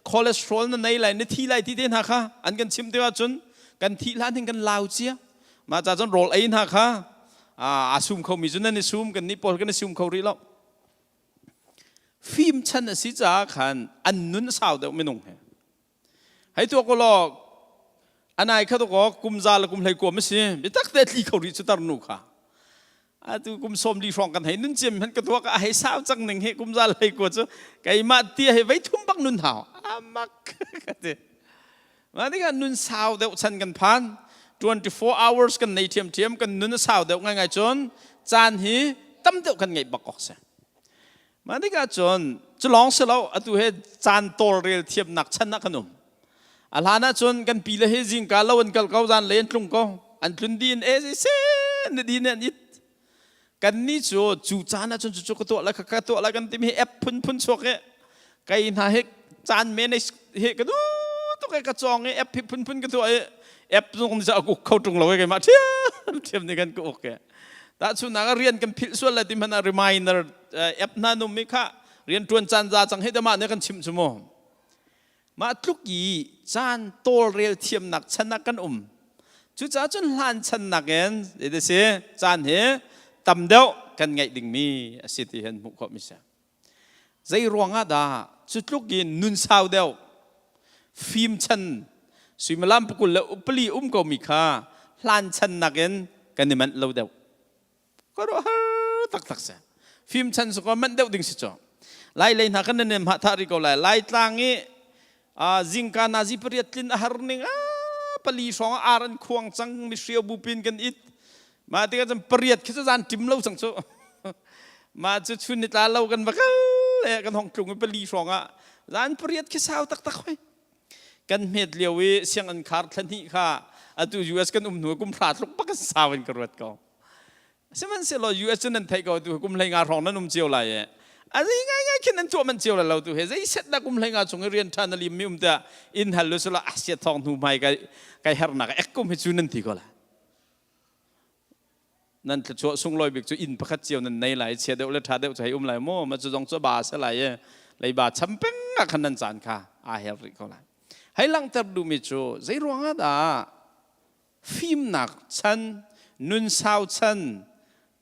cholesterol na nei lai na thi lai ti te hna kha an kan chimh tik ahcun kan thih hlan hin kan lau cia. Mah ca cun rawl ei hna kha aa sum khomi cu nan i sum kan nih pawl kan i sum kho rih lo. Fim chan a si caah khan an nun a sau deuh minung he. Hei tuak u law anai kha tuk aw kum za le kum hlei kuam a si biatak te tli kho rih cu tarnu kha atu kum 40 hrawng kan hei nun ciam hmanh ka tuak a hei sau cang ning hi kum za hlei kua cu keimah ti hei vei thum bak nun hau amak ka ti ma tikah nun sau deuh chan kan phan 24 hours kan nei thiam thiam kan nun a sau deuh ngai ngai cun caan hi tam deuh kan ngeih bak awk si Mah tikah cun cu lawng si lo atu he caan tawlrel thiamnak chan ah kan um. A hlan ah cun kan pi le he zingka lo an kal ko zan lei an tlung ko an tlun dih in e se na di ne an it. Kan nih cu cu caan ah cun cucu ka tuah la ka tuah la kan timi hi app phunphun chuak he kai hna he caan manage he ka du tuk he ka cawng i app hi phunphun ka tuah i app zong nih a uk kho ṭung lo keimah ṭhiam ṭhiam nih kan ka uk he. Tahchunhnak ah rian kan philh sual lai ti hmanh ah reminder app hna num i kha rian ṭuan caan za cang hei mah nih kan chimh cu mu. Mah tluk i caan tawlrel thiamnak chan ah kan um. Cucaah cun hlan chan nakin zei si caan hi tam deuh kan ngeih dingmi a si ti hin hmuh khawh mi si. Zei ruangah dah cu tluk in nun sau deuh fim chan suimilam pakul le pali um komi kha hlan chan nakin kan i manh lo deuh. Ka ruah har taktak si. Fim chan su ko manh deuh ding si cu. Lai lei hna kan nan hma tha ri ko lai. Lai tlang i zingka nazi pariat tlin a har ning a pali hrawng ar an khuang cang mi hrio bupin kan it mah tikah cun pariat khi cu zan tim lo cang cu mah cu chun ni tla lo kan va kal le kan hong tlung i pali hrawng ah zan pariat khi sau taktak hoi kan hmet lio i sianginn khar thla hnih kha atu US kan um hnu kum hra tluk bak sau in ka ruat ko Sihmanhsehlaw US cu nan theih ko tu kum 15 hrawng nan um cio lai e. A zei ngai ngai khin nan tuah man cio lai lo tu he zei set dah kum 15 chung i rian ṭha na lim mi um tiah inn hal lu sula Asia thawng hnu hmai kai kai hernak ek kum hi cu nan ti ko lai. Nan thluachuah sunglawi bik cu inn pakhat cio nan nei lai chia deuh le ṭha deuh cu hei um lai maw ma cu zong cu ba se lai e leiba cham peng ah khan nan caan kha aa her rih ko lai. Hei langhter duhmi cu zei ruangah dah fimnak chan nun sau chan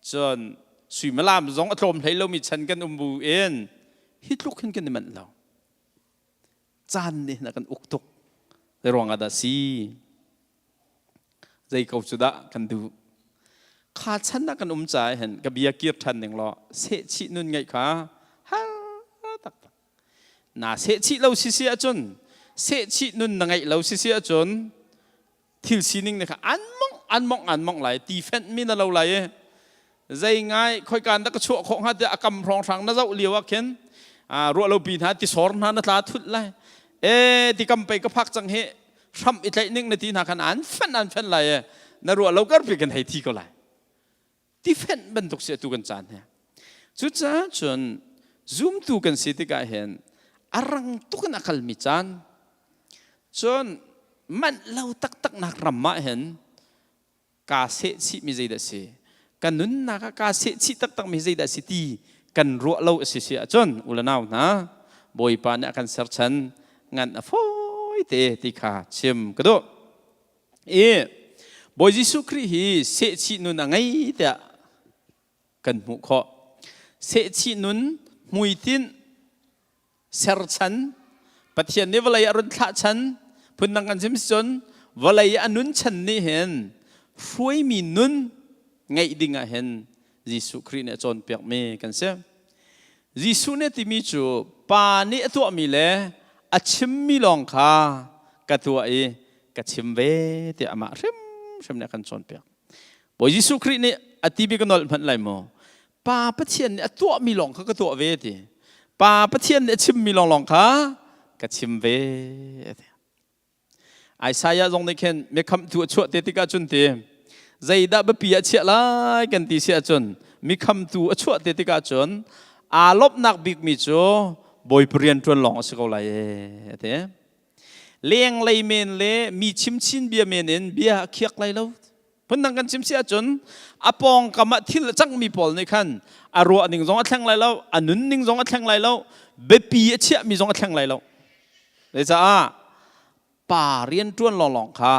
cun suimilam zong a tlawm hlei lomi chan kan um bu in hi tluk hin kan i manh lo caan nih na kan uk tuk zei ruangah dah si zei ko cu dah kan duh kha chan ah kan um caah hin ka bia kir ṭhan ning law sehchih nun ngeih kha har taktak Na sehchih lo sisi ahcun sehchih nun na ngeih lo sisi ahcun thil sining ne kha an mongh an mongh an mongh lai ti fenh mi na lo lai i zei ngai khoikan dah ka chuah khawh hnga tiah a kam hrawnghrang na zoh lio ah khin ruah lo pi hna tisor hna na tla thut lai e ti kam pei ka phak cang hi hram i tlaih ning na ti hna khan an fenh an fenh lai e na ruah lo kar pi kan hei thi ko lai tifenh bantuk si atu kan caan hi. Cucaah cun zumtu kan si tikah hin a rang tuk in a kalmi caan cun manh lo taktaknak ram ah hin kaa sehchihmi zeidah si ka nunnak ah kaa sehchih taktakmi zeidah si ti kan ruah lo a si si ahcun u le nau hna Bawipa nih a kan serchan ngan a fawi te ti kha chim ka duh. I Bawi Jesuh Khrih hi sehchih nun a ngei tiah kan hmuh khawh. Sehchih nun hmuitinh serchan Pathian nih vawlei a run thlah chan phundang kan chim cun vawlei a nun chan nih hin hruaimi nun ngeih ding ah hin Jesuh Khrih nih a cawnpiakmi kan si. Jesuh nih a timi cu Pa nih a tuahmi le a chimmi lawng kha ka tuah i ka chim ve tiah amah hrimhrim nih a kan cawnpiak. Bawi Jesuh Khrih nih a ti bik ka nolh hmanh lai maw? Pa Pathian nih a tuahmi lawng kha ka tuah ve ti. Pa Pathian nih a chimmi lawnglawng kha ka chim ve ti. Isaiah zong nih khin mikhamtu a chuah te tikah cun ti zeidah biapi ah chiah lai kan ti si ahcun mikhamtu a chuah te tikah cun aa lawmhnak bikmi cu Bawipa rian ṭuan lawng a si ko lai ee a ti. Lenglei men le mi chimchin bia men in bia a khiak lai lo. Phundang kan chim si ahcun a pawngkam ah thil a cangmi pawl nih khan a ruah ning zong a thleng lai lo, a nun ning zong a thleng lai lo, biapi a chiahmi zong a thleng lai lo. Zeicah pa rian ṭuan lawnglawng kha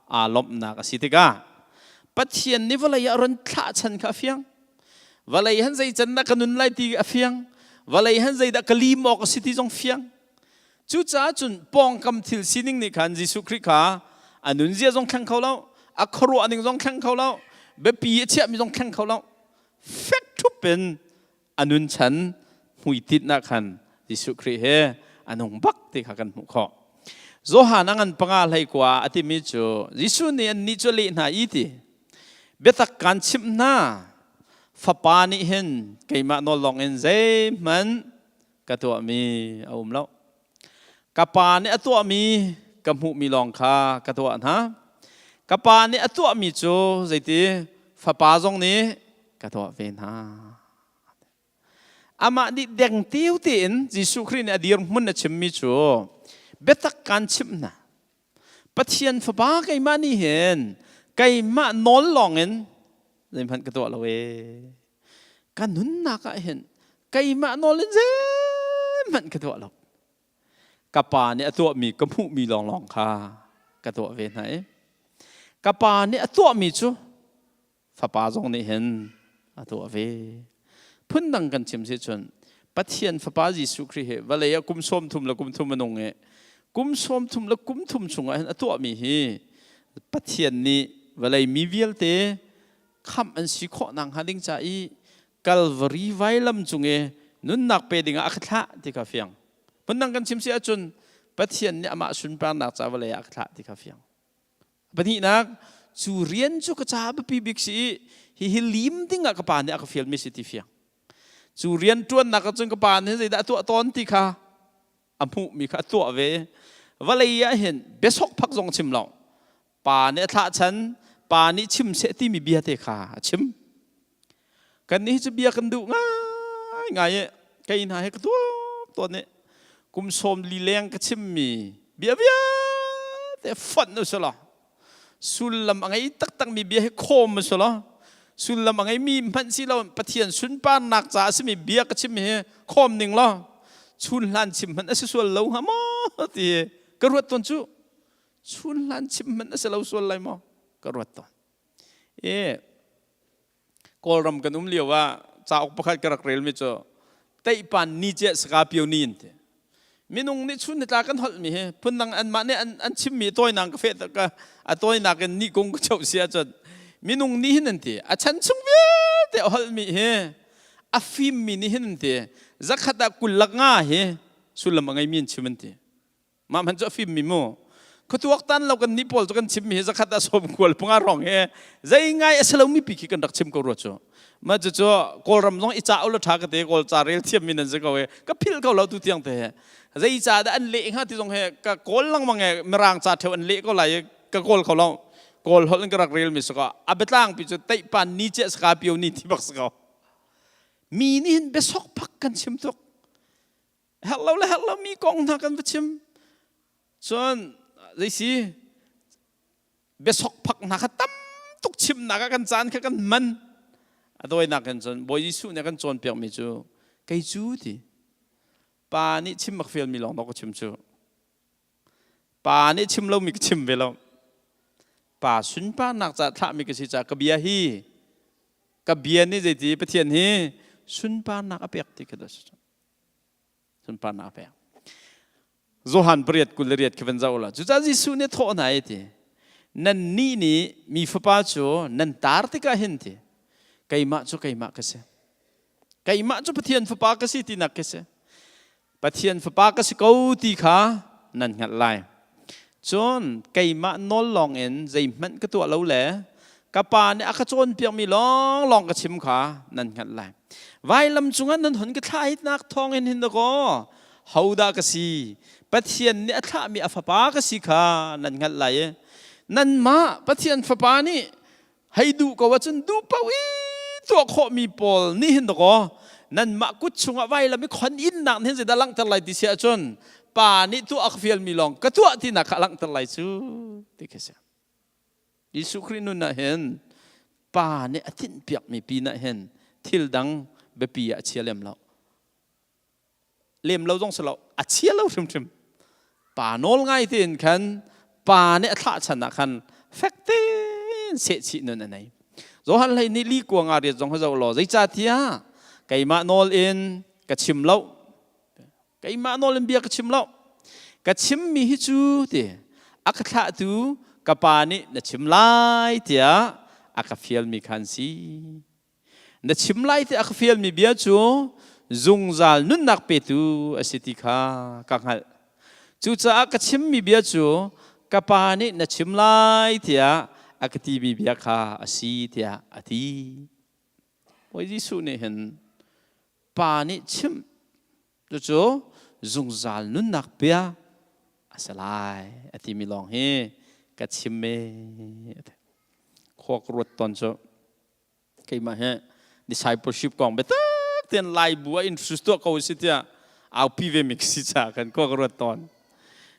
aa lawmhnak a si tikah Pathian nih vawlei ah run thlah chan kha a fiang. Vawlei han zei can dah ka nun lai ti a fiang. Vawlei han zeidah ka lim awk a si ti zong fiang. Cucaah cun pawngkam thil sining nih khan Jesuh Khrih kha a nunzia zong thleng kho lo, a khuaruah ning zong thleng kho lo, biapi a chiahmi zong thleng kho lo. Fek ṭhup in a nun chan hmuitinh ah khan Jesuh Khrih he a nung bak ti kha kan hmuh khawh. Johan a ngan panga hlei kua a timi cu Jesuh nih annih cu a leh hna i ti biatak kaan chimh hna fapa nih hin keimah nawl lawng in zeihmanh ka tuahmi a um lo. Ka pa nih a tuahmi ka hmuhmi lawng kha ka tuah hna. Ka pa nih a tuahmi cu zeiti fapa zong nih ka tuah ve hna. Amah nih deng tiu tein Jesuh Khrih nih a dirhmun a chimmi cu biatak kaan chimh hna. Pathian fapa keimah nih hin keimah nawl lawngin zeihmanh ka tuah lo ee. Ka nunnak ah hin keimah nawl in zeihmanh ka tuah lo. Ka pa nih a tuahmi ka hmuhmi lawnglawng kha ka tuah ve hna i ka pa nih a tuahmi cu fapa zong nih hin a tuah ve. Phundang kan chim si cun Pathian fapa Jesuh Khrih hi vawlei ah kum 30 le kum thum a nung i kum 30 le kum thum chungah hin a tuahmi hi Pathian nih vawlei mi vialte khamh an si khawh nakhnga ding ca i Calvary vailam cung i nunnak pe dingah a ka thlah ti kha fiang. Phundang kan chim si ahcun Pathian nih amah sunparnak ca vawlei ah a ka thlah ti kha fiang. Pahnihnak, cu rian cu ka caah biapi bik si i hihi lim ding ah ka pa nih a ka fialmi si ti fiang. Cu rian ṭuannak ah cun ka pa nih zeidah a tuah tawn ti kha a hmuhmi kha a tuah ve. Vawlei ah hin biasokphak zong chim lo. Pa nih a thlah chan, pa nih chim seh timi bia te kha a chim. Kannih cu bia kan duh ngaingai i kei hna he ka tuak tawn i kum 40 leng ka chimmi bia vialte fonh u selaw sullam a ngei taktakmi bia hi khawm u selaw sullam a ngeimi hmanh si lo Pathian sunparnak caah a simi bia ka chim hi khawm ning law chun hlan chim hmanh a si sual lo hnga maw ti ka ruat tawn cu chun hlan chim hmanh a si lo sual lai maw ka ruat tawn i Kawlram kan um lio ah cauk pakhat ka rak relmi cu Teihpan ni cia saka pio ni in ti. Minung nih chun nitla kan holhmi hi phundang anmah nih an, an chimmi tawinak ka feh ka a tawinak in ni kung ka choh si ahcun minung nih hin an ti a chan chung vialte a holhmi hi a fimmi nih hin an ti zakhat ah 25 hi sullam a ngeimi an chim an ti Mah hmanh cu a fimmi mu. Khuatuak tan lo kan nih pawl cu kan chimmi hi zakhat ah sawm kual punga rong hi zei ngai a si lomi pi khi kan rak chim ko rua cu. Mah cucu Kawlram zong i ca ula tha ka te Kawl ca rel thiammi nan si ko i ka philh ko lo tu tiang te he. Zei ca dah an leh hnga ti zong he ka kawl lengmang e mirang ca theu an leh ko lai i ka kawl kho lo. Kawl holh in ka rak rel mi si ko. A biatlang pi cu teihpan ni cia saka pio ni ti bak si ko. Mi nih hin biasok phak kan chim tuk. Herh lo le herh lo mi kong hna kan va chim. Cun zeisi biasok phak hna kha tam tuk chimnak ah kan caan kha kan man. A dawinak in cun Bawi Jesuh nih a kan cawnpiakmi cu kei cu ti pa nih chim a fialmi lawng dawk ka chim cu. Pa nih chim lomi ka chim ve lo. Pa sunparnak caah thlahmi ka si caah ka bia hi ka bia nih zeiti Pathian hi sunparnak a pek ti kha dah si. Sunparnak a pek. Johan pariat 28 khi van zoh la. Cucaah Jesuh nih thawh hna i ti nannih nih mi fapa cu nan tar tikah hin ti keimah cu keimah ka si. Keimah cu Pathian fapa ka si tinak ka si. Pathian fapa ka si ko ti kha nan hngalh lai. Cun keimah nawl lawngin zeihmanh ka tuah lo le. Ka Pa nih a ka cawnpiakmi lawnglawng ka chim kha nan hngalh lai. Vailam cungah nan hun ka thlahitnak thawngin hin dakaw hodah ka si? Pathian nih a thlahmi a fapa ka si kha nan hngalh lai i nanmah Pathian fapa nih hei duh ko ahcun duh paoh i tuah khawhmi pawl nih hin dakaw nanmah kut chungah vailam i khon innak nih hin zeidah langhter lai ti si ahcun pa nih tuah a ka fialmi lawng ka tuah tinak kha a langhter lai cu ti khi si. Jesuh Khrih nun ah hin pa nih a tinhpiakmi pin ah hin thil dang biapi ah a chia lem lo. Lem lo zong si lo, a chia lo hrimhrim. Pa nawl ngai tein khan pa nih a thlah chan ah khan fek tein sehchih nun a nei. Johan hlei nih li kuang ah riat zong ha zoh law zeicahtiah keimah nawl in ka chim lo Keimah nawl in bia ka chim lo. Ka chimmi hi cu ti a ka thlahtu ka pa nih na chim lai tiah a ka fialmi kha an si. Na chim lai tiah a ka fialmi bia cu zungzal nunnak petu a si ti kha ka hngalh. Cucaah ka chimmi bia cu ka pa nih na chim lai tiah a ka timi bia kha a si tiah a ti. Bawi Jesuh nih hin Pa nih chimh cucu zungzal nunnak bia a si lai a timi lawng hi ka chim e. Khua ka ruat tawn cu keimah hi discipleship kong biatak tein Lai bu ah introduce tuah ko si tiah aupi ve mi si ca kan khua ka ruat tawn.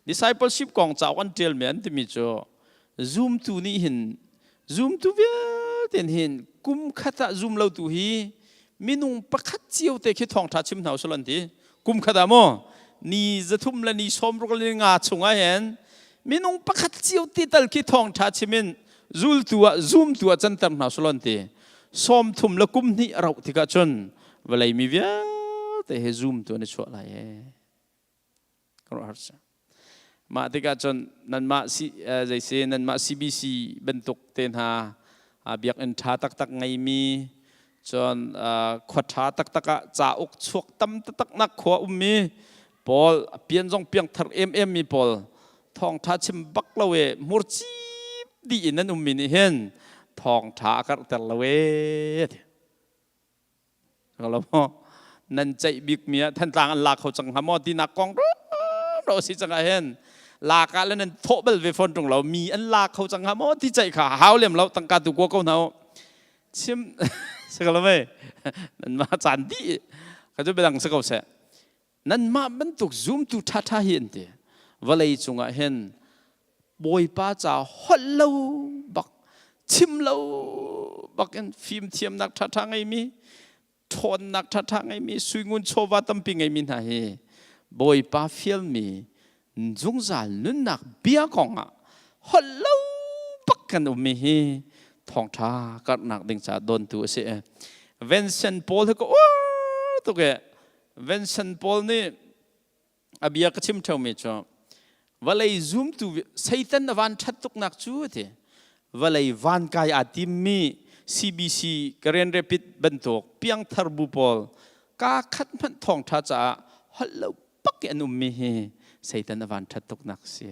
Discipleship kong cauk an ṭial mi an timi cu zumtu nih hin zumtu vialte hin kum khat ah zum lo tu hi minung pakhat cio te khi thawngṭha chim hna usih an ti. Kum khat ah maw ni 300 le ni 60 le nga chung ah hin minung pakhat cio te tal khi thawngṭha chim in zultu ah zumtu ah canter hna usih an ti. 30 le kum hnih a rauh tikah cun vawlei mi vialte he zumtu an i chuah lai ee. Mah tikah cun nanmah zeisi nanmah CBC bantuk te hna biakinn ṭha taktak ngeimi cun khua ṭha taktak ah cauk chuak tam taktak nak khua ummi pawl pian zong piangthar emem mi pawl thawngṭha chim bak lo e hmurcip dih in an ummi nih hin thawngṭha a karhter lo e. Nan ceih bikmi ah Thantlang an la kho cang hnga maw tinak kong ro si cang ah hin lak ah le nan thawh bal ve fawn ṭung lo mi an la kho cang hnga maw ti ceih kha hau lem lo tangka tu kua ko hna u chim si ko lo mei nan mah caan dih ka cu biadang si ko seh nanmah bantuk zumtu ṭhaṭha hi an ti vawlei cungah hin Bawipa ca holh lo bak chim lo bak in fimthiamnak ṭhaṭha ngeimi ṭhawnnak ṭhaṭha ngeimi suingun chawva tampi ngeimi hna hi Bawipa fialmi zungzal nunnak bia kongah holh lo bak kan ummi hi thawngṭha karhnak ding caah dawntu a si. Vincent Paul hi ka uar tuk e Vincent Paul nih a bia ka chim ṭheumi cu vawlei zumtu Satan a van ṭhat tuknak cu a ti. Vawlei van kai aa timmi CBC Karen Rapid bantuk piangthar bu pawl kaa khat hmanh thawngṭha caah holh lo bak i an ummi hi Satan a van ṭhat tuknak si.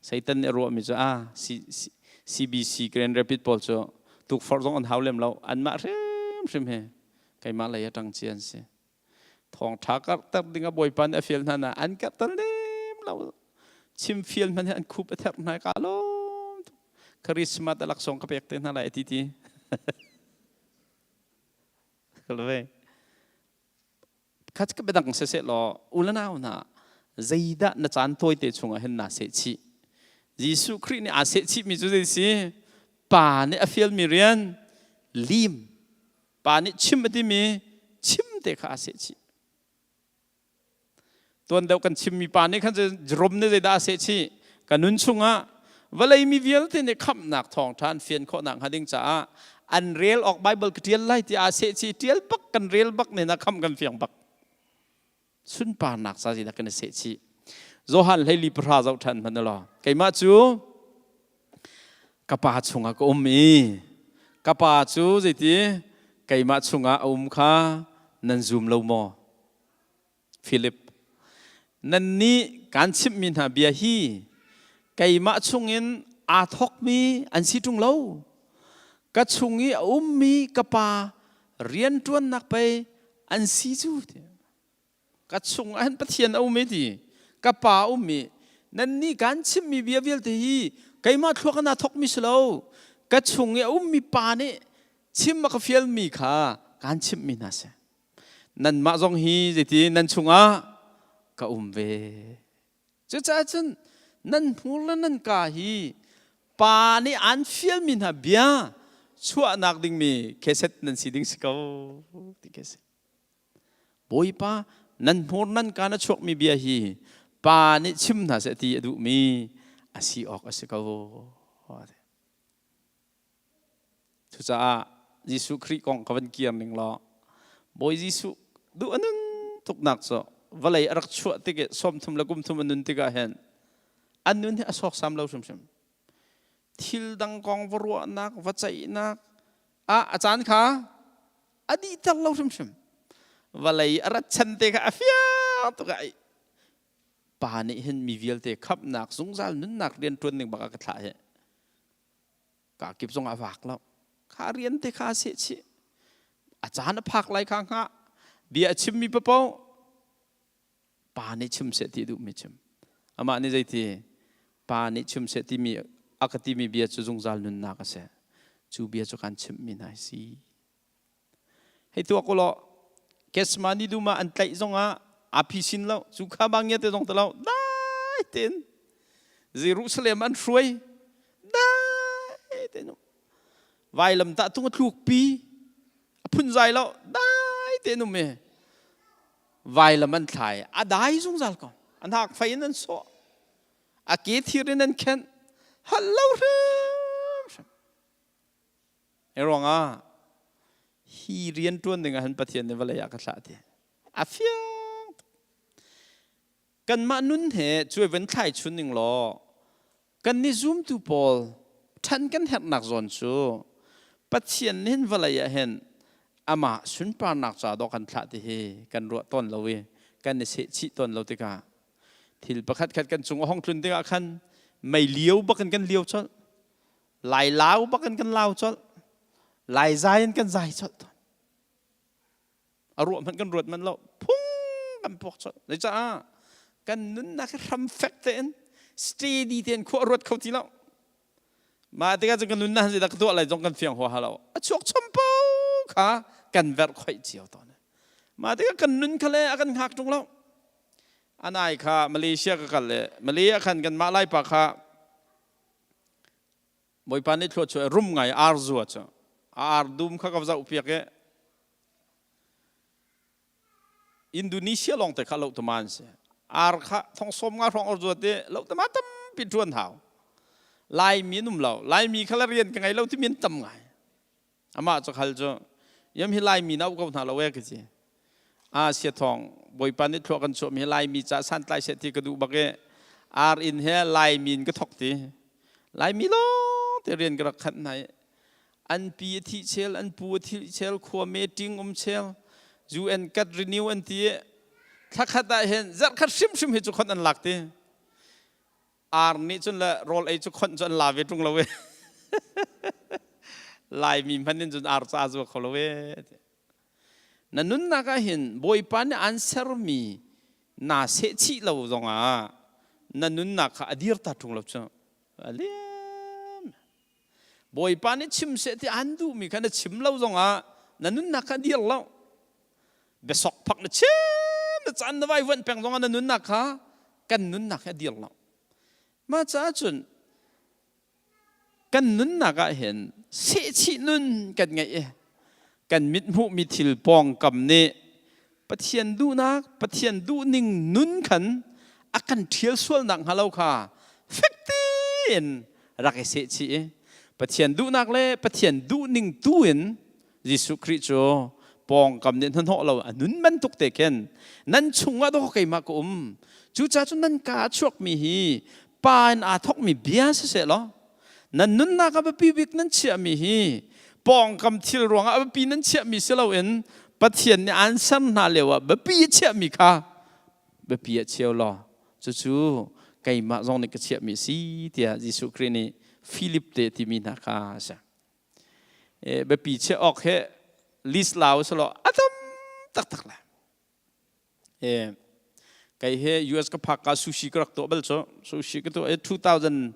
Satan nih a ruahmi cu ah CBC Grand Rapid pawl cu tukforh zong an hau lem lo anmah hrimhrim hi keimah lei a ṭang ci an si. Thawngṭha karhter ding ah Bawipa nih a fial hna na an karhter lem lo. Chim fial hmanh hi an khup a therh hna ka lawm tuk. Christmas a laksawng ka pek te hna lai ti ti. Khat ka biadang siseh law u le nau hna zeidah na caan tawite chungah hin naa sehchih? Jesuh Khrih nih aa sehchihmi cu zei si? Pa nih a fialmi rian lim. Pa nih chim a timi chim te kha aa sehchih. Tuan deuh kan chimmi pa nih khan Jerome nih zeidah aa sehchih? Ka nun chungah vawlei mi vialte nih khamhnak thawngṭha an fian khawhnak hnga ding caah an rel awk Bible ka ṭial lai ti aa sehchih ṭial bak kan rel bak ne na khamh kan fiang bak sunparnak ca zeidah kan i sehchih Johan 14 zoh ṭhan hmanh law keimah cu ka pa chungah ka um i ka pa cu zeiti keimah chungah a um kha nan zum lo maw Philip, nannih kaan chimhmi hna bia hi keimah chungin aa thawkmi an si ṭung lo. Ka chung i a ummi ka Pa rianṭuannak pei an si cu. Ka chung ah hin Pathian a um i ti. Ka Pa a um i nannih kaan chimmi bia vialte hi keimah thluak in aa thawkmi si lo. Ka chung i a ummi Pa nih chim a ka fialmi kha kaan chimhmi hna si. Nanmah zong hi zeiti nan chungah ka um ve. Cucaah cun nan hmur le nan ka hi pa nih aan fialmi hna bia chuahnak dingmi kheset nan si ding si ko ti khi si. Bawipa nan hmur nan ka na chuakmi bia hi pa nih chim hna seh ti a duhmi a si awk a si ko. Cucaah Jesuh Khrih kong ka van kir ning law Bawi Jesuh duh a nun tuknak cu vawlei a rak chuah tik i 30 le kum thum a nun tikah hin an nun hi a sawksam lo hrimhrim. Thil dang kong va ruahnak, va ceihnak ah a caan kha a dihter lo hrimhrim. Vawlei a rat chan te kha a fiang tuk ah pa nih hin mi vialte khamhnak zungzal nunnak rian ṭuan ding bak a ka thlah hi ka kip zong a vak lo kha rian te kha seh chih a caan a phak lai kha hngah bia a chimmi papo pa nih chim seh ti duhmi chim amah nih zeiti pa nih chim seh timi a ka timi bia cu zungzal nunnak a si cu bia cu kan chimhmi hna si Hei tuak u law Gethsemane dum ah an tlaih zongah aa phisin lo cu kha bang te zong te lo dai tein Jerusalem an hruai dai tein vailam tah tung a tlukpi a phunzai lo dai tein um i vailam an thlai a dai zungzal ko an hak fei in an sawh a ke thir in an khenh hal lo hrimhrim Hi ruangah hi rian ṭuan ding ah hin Pathian nih vawlei ah ka thlah ti. A fiang tuk. Kanmah nun he cuai van thlai chun ning law kan nih zumtu pawl ṭhan kan herhnak zawn cu Pathian nih hin vawlei ah hin amah sunparnak ca dawh kan thlah ti hi kan ruah tawn lo i kan i sehchih tawn lo tikah thil pakhat khat kan cung a hong tlun tikah khan mei lio bak in kan lio colh. Lai lau bak in kan lau colh. Lai zai in kan zai colh tawn. A ruah hmanh kan ruat manh lo. Phung kan puak colh. Zeicah kan nunnak hi hram fek tein steady tein khua ruat kho ti lo. Mah tikah cun kan nunnak zeidah ka tuah lai zong kan fiang huaha lo. A chuak chom po kha kan verh khoih cio tawn. Mah tikah kan nun kha le a kan hngak ṭung lo. Anai kha Malaysia ka kal le Malay ah khan kanmah Laipa kha Bawipa nih thluachuah rum ngai ar zua cu a ar dum kha ka zoh piak i Indonesia lawng te kha lo tama an si ar kha thong sawm nga hrawng or zuat i lo tama tampi ṭuan hau Laimi an um lo Laimi kha la rian ka ngei lo timi an tam ngai Amah cu khal cu yam hi Laimi na ko hna lo e ka ti. A sia thawng Bawipa nih thluak kan chuahmi hi Laimi ca santlai seh ti ka duh bak i ar in he Laimi in ka thok ti. Laimi lawng te rian ka rak khanh hna i an pi a thih chel, an pu a thih chel, khua meeting um chel, UN kat renew an ti i thlakhat ah hin zarhkhat hrimhrim hi cu khon an lak ti. Ar nih cun le rawl ei cu khonh cu an la ve ṭung lo e. Laimi hmanh in cun ar ca a zua kho lo e. Na nunnak ah hin Bawipa nih aan sermi naa sehchih lo zongah na nunnak kha a dir ta ṭung lo cu. A liam. Bawipa nih chim seh ti aan duhmi kha na chim lo zongah na nunnak kha a dir lo. Biasok phak na chim na caan na vai vuanh peng zongah na nunnak kha kan nunnak hi a dir lo. Mah caah cun kan nunnak ah hin sehchih nun kan ngeih i kan mit hmuhmi thil pawngkam nih Pathian duhnak, Pathian duhning nun khan a kan ṭhial sualnak hnga lo kha fek tein rak i sehchih i Pathian duhnak le Pathian duhning tu in Jesuh Khrih cu pawngkam nih hnahnawh lo a nun bantuk te khin nan chungah dawh keimah ka um. Cucaah cun nan ka a chuakmi hi pa in aa thawkmi bia siseh law nan nunnak ah biapi bik nan chiahmi hi pawngkam thil ruangah a biapi nan chiahmi si loin Pathian nih aan ser hna lio ah biapi a chiahmi kha biapi ah cheu law cucu keimah zong nih ka chiahmi a si tiah Jesuh Khrih nih Philip te timi hna kha a si. Biapi chiah awk he list lau selaw a tam taktak lai. Kei he US ka phak ka sushi ka rak tuah bal cu. Sushi ka tuah 2000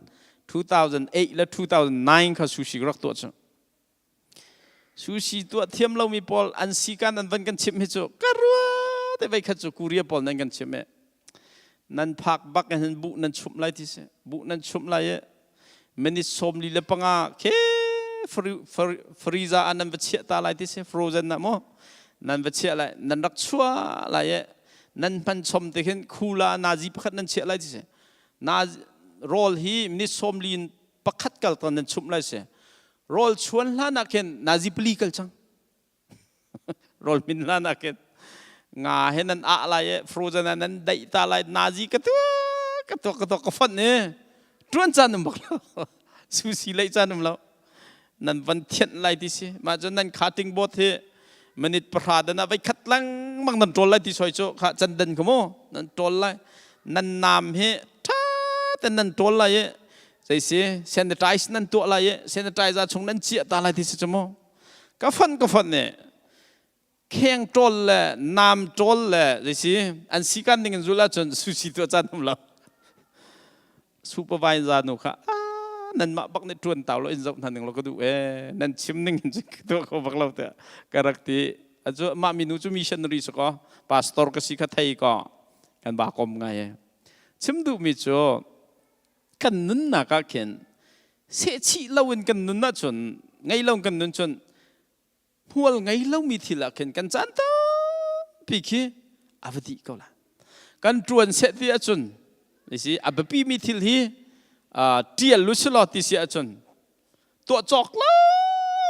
2008 le 2009 kha sushi ka rak tuah cu. Sushi tuah thiam lomi pawl an sikan an van kan chimh hi cu ka rua te vei khat cu Korea pawl nan kan chimh e. Nan phak bak in hin buh nan chumh lai ti si. Buh nan chumh lai i minute 45 khe freezer ah nan va chiah ta lai ti si frozen ah mu nan va chiah lai nan rak chuah lai i nan hman chom te khin khula nazi pakhat nan chiah lai ti si na rawl hi minute 40 in pakhat kal tan nan chumh lai si rawl chuan hlan ah khin nazi pali kal cang rawl min hlan ah khin nga he nan ah lai i frozen ah nan daih ta lai nazi ka tu ka tuak ka tuak ka fonh i tuan caan um bak lo sushi lei caan um lo nan van thianh lai ti si mah cun nan cutting board hi minute 10 dan ah vai khat lengmang nan ṭawl lai ti soi cu kha can dan kha mu nan ṭawl lai nan nam hi ṭha ten nan ṭawl lai i zei si sanitize nan tuah lai i sanitizer chung nan chiah ta lai ti si cu mu ka fon ka fon nih kheng ṭawl le nam ṭawl le zei si an sikan ning in zul ahcun sushi tuah caan um lo supervisor nu kha nanmah bak nih ṭuan tau lo in zoh hna ning lo ka duh ee nan chim ning in tuah kho bak lo tiah ka rak ti acu mah minu cu missionary si ko pastor ka si kha thei ko kan ba kom ngai e chim duhmi cu kan nunnak ah khin sehchih lo in kan nun ahcun ngei lo in kan nun cun hmual ngei lomi thil ah khin kan caan tampi khi a va dih ko la kan ṭuan seh ti ahcun si a biapimi thil hi ṭial lu si law ti si ahcun tuah cawk lo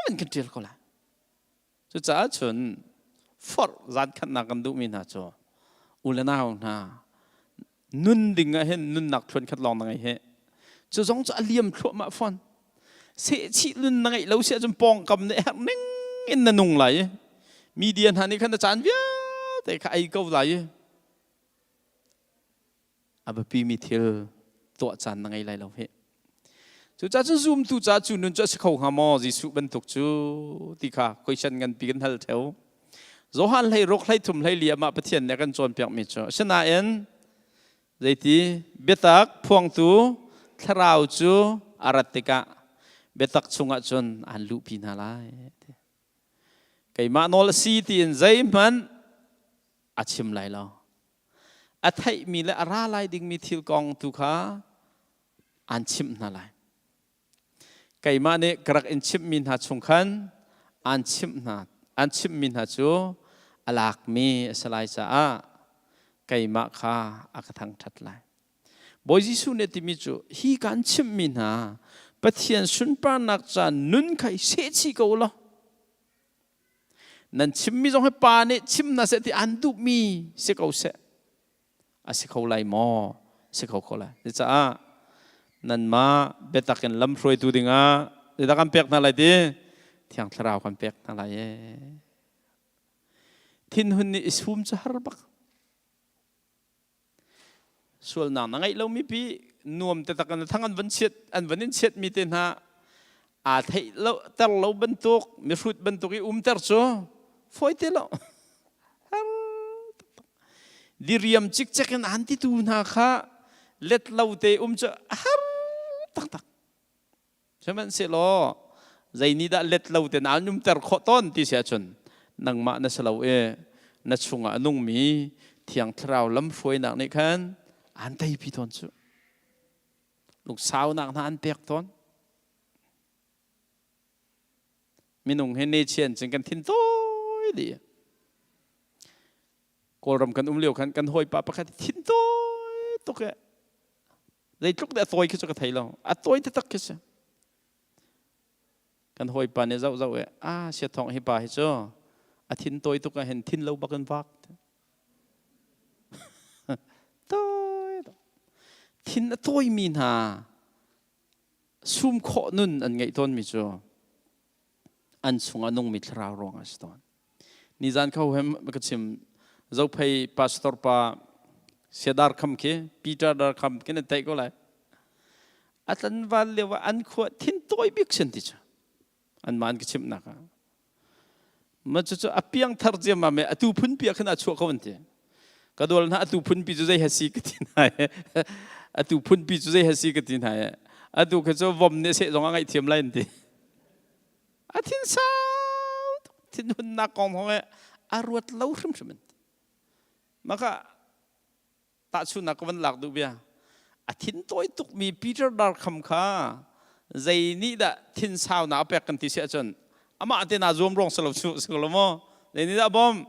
in kan ṭial ko la Cucaah cun forh zan khatnak kan duhmi hna cu u le nau hna nun ding ah hin nunnak thluan khat lawng na ngei he cu zong cu a liam thluahmah fawn sehchih nun na ngeih lo si ahcun pawngkam nih herh ning in na nung lai i media hna nih khan na caan vialte kha ei ko lai i a biapimi thil tuah caan na ngei lai lo hih. Cucaah cun zumtu caah cu nun cu a si kho hnga maw Jesuh bantuk cu ti kha question nganpi kan hal theo. Johan hlei ruk hlei thum hlei li amah Pathian nih a kan cawnpiakmi cu asinain zeiti biatak phuangtu thlarau cu a rat tikah biatak chungah cun aan luhpi hna lai. Keimah nawl a si tiin zeihmanh a chim lai lo. A theihmi le a ra lai dingmi thil kong tu kha aan chimh hna lai. Keimah nih ka rak in chimhmi hna chung khan aan chimh hna, aan chimhmi hna cu a lakmi a si lai caah keimah kha a ka thangṭhat lai. Bawi Jesuh nih a timi cu hi kaan chimhmi hna Pathian sunparnak ca nun kha i sehchih ko u law Nan chimmi zong hi pa nih chim hna seh ti an duhmi si ko seh. A si kho lai maw? Si kho kho lai. Cucaah nanmah biatak in lamhruaitu dingah zeidah kan pek hna lai ti? Thiang Thlarau kan pek hna lai ee. Thinhun nih i sum cu har bak. Sualnak na ngeih lomi pi nuam te tak in thang an van chiat an van in chiat mi te hna aa theih lo ter lo bantuk mihrut bantuk i umter cu fawi te lo diriam cikcek in an titu hna kha let lo te um cu har taktak Sihmanhsehlaw zei nih dah let lo te na umter khawh tawn ti si ahcun nangmah na si lo i na chungah a nungmi Thiang Thlarau lamhruainak nih khan aan teipi tawn cu. Lungsaunak hna an pek tawn. Minung hi nechian cun kan thin tawi dih. Kawlram kan um lio khan kan hawipa pakhat thin tawi tuk e. Zeitluk dah a tawi khi cu ka thei lo. A tawi taktak khi si. Kan hawipa nih zoh zoh e, ah sia thong hi pa hi cu a thin tawi tuk ah hin thin lo bak in vak. Tawi tuk. Thin a tawimi hna sum khawh nun an ngeih tawnmi cu an chungah nungmi thlarau ruang a si tawn. Nizan kho hem ka chim Zophei pastor pa Siadar Kham khi Peter Dar Kham khi na theih ko lai. A tlanval lio ah an khua thin tawi bik sin ti cu. Anmah an ka chimhnak ah. Ma cucu a piangthar ciammam i atu phunpi ah khan a chuah ko an ti. Ka dual hna atu phunpi cu zei hasi ka ti hna i atu phunpi cu zei hasi ka ti hna i atu khi cu vom nih seh zong a ngaihthiam lai an ti. A thin sau tuk thinhunnak kong hong i a ruat lo hrimhrim an ti. Maka tahchunhnak ka van lak duh bia. A thin tawi tukmi Peter Darkham kha zei nih dah thinsaunak a pek kan ti si ahcun amah te naa zuam ruang si lo cu si ko lo maw? Zei nih dah a bawmh?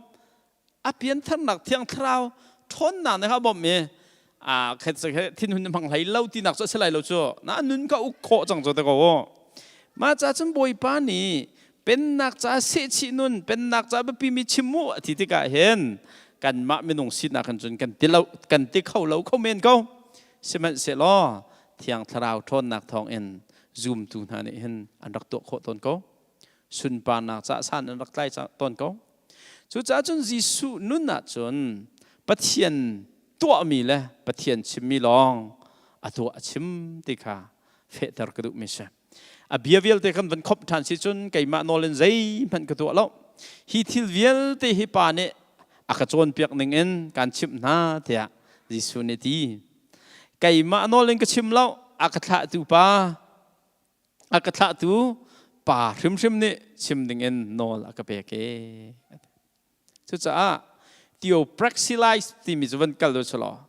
A piantharnak thiang thlarau ṭhawnnak nih kha a bawmh i a khet thinhun hmang hlei lo tinak cu a si lai lo cu. Na nun ka uk khawh cang cu te ko. Mah ca cun Bawipa nih pennak ca sehchih nun pennak ca biapimi chim mu a ti tikah hin kanmah minung sinak kan cun kan ti lo kan ti kho lo kho men ko. Sihmanhsehlaw thiang thlarau ṭhawnnak thawngin zumtu hna nih hin an rak tuah khawh tawn ko. Sunparnak ca san an rak tlai tawn ko. Cucaah cun Jesuh nun ah cun Pathian tuahmi le Pathian chimmi lawng a tuah a chim ti kha fehter ka duhmi si. A bia vialte kan van khop ṭhan si cun keimah nawl in zeihmanh ka tuah lo. Hi thil vialte hi Pa nih a ka cawnpiak ning in kaan chimh hna tiah Jesuh nih ti. Keimah nawl in ka chim lo, a ka thlahtu Pa a ka thlahtu Pa hrimhrim nih chim ding in nawl a ka pek e. Cucaah theopraxy life timi cu van kal u law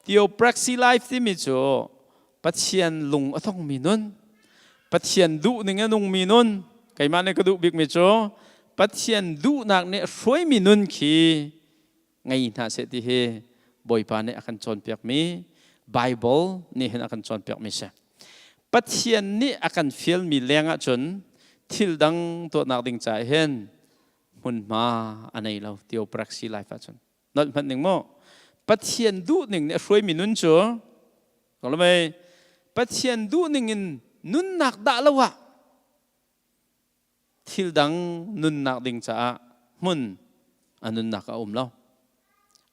theopraxy life timi cu Pathian lung a thongmi nun, Pathian duh ning a nungmi nun, keimah nih ka duh bikmi cu Pathian duhnak nih hruaimi nun khi ngei hna seh ti hi Bawipa nih a kan cawnpiakmi Bible nih hin a kan cawnpiakmi si. Pathian nih a kan fialmi leng ahcun thil dang tuahnak ding caah hin hmunhma a nei lo theopraxy life ahcun nolh hmanh ning mu Pathian duh ning nih a hruaimi nun cu mei Pathian duh ning in nunnak dah lo ah thil dang nunnak ding caah hmun a nunnak a um lo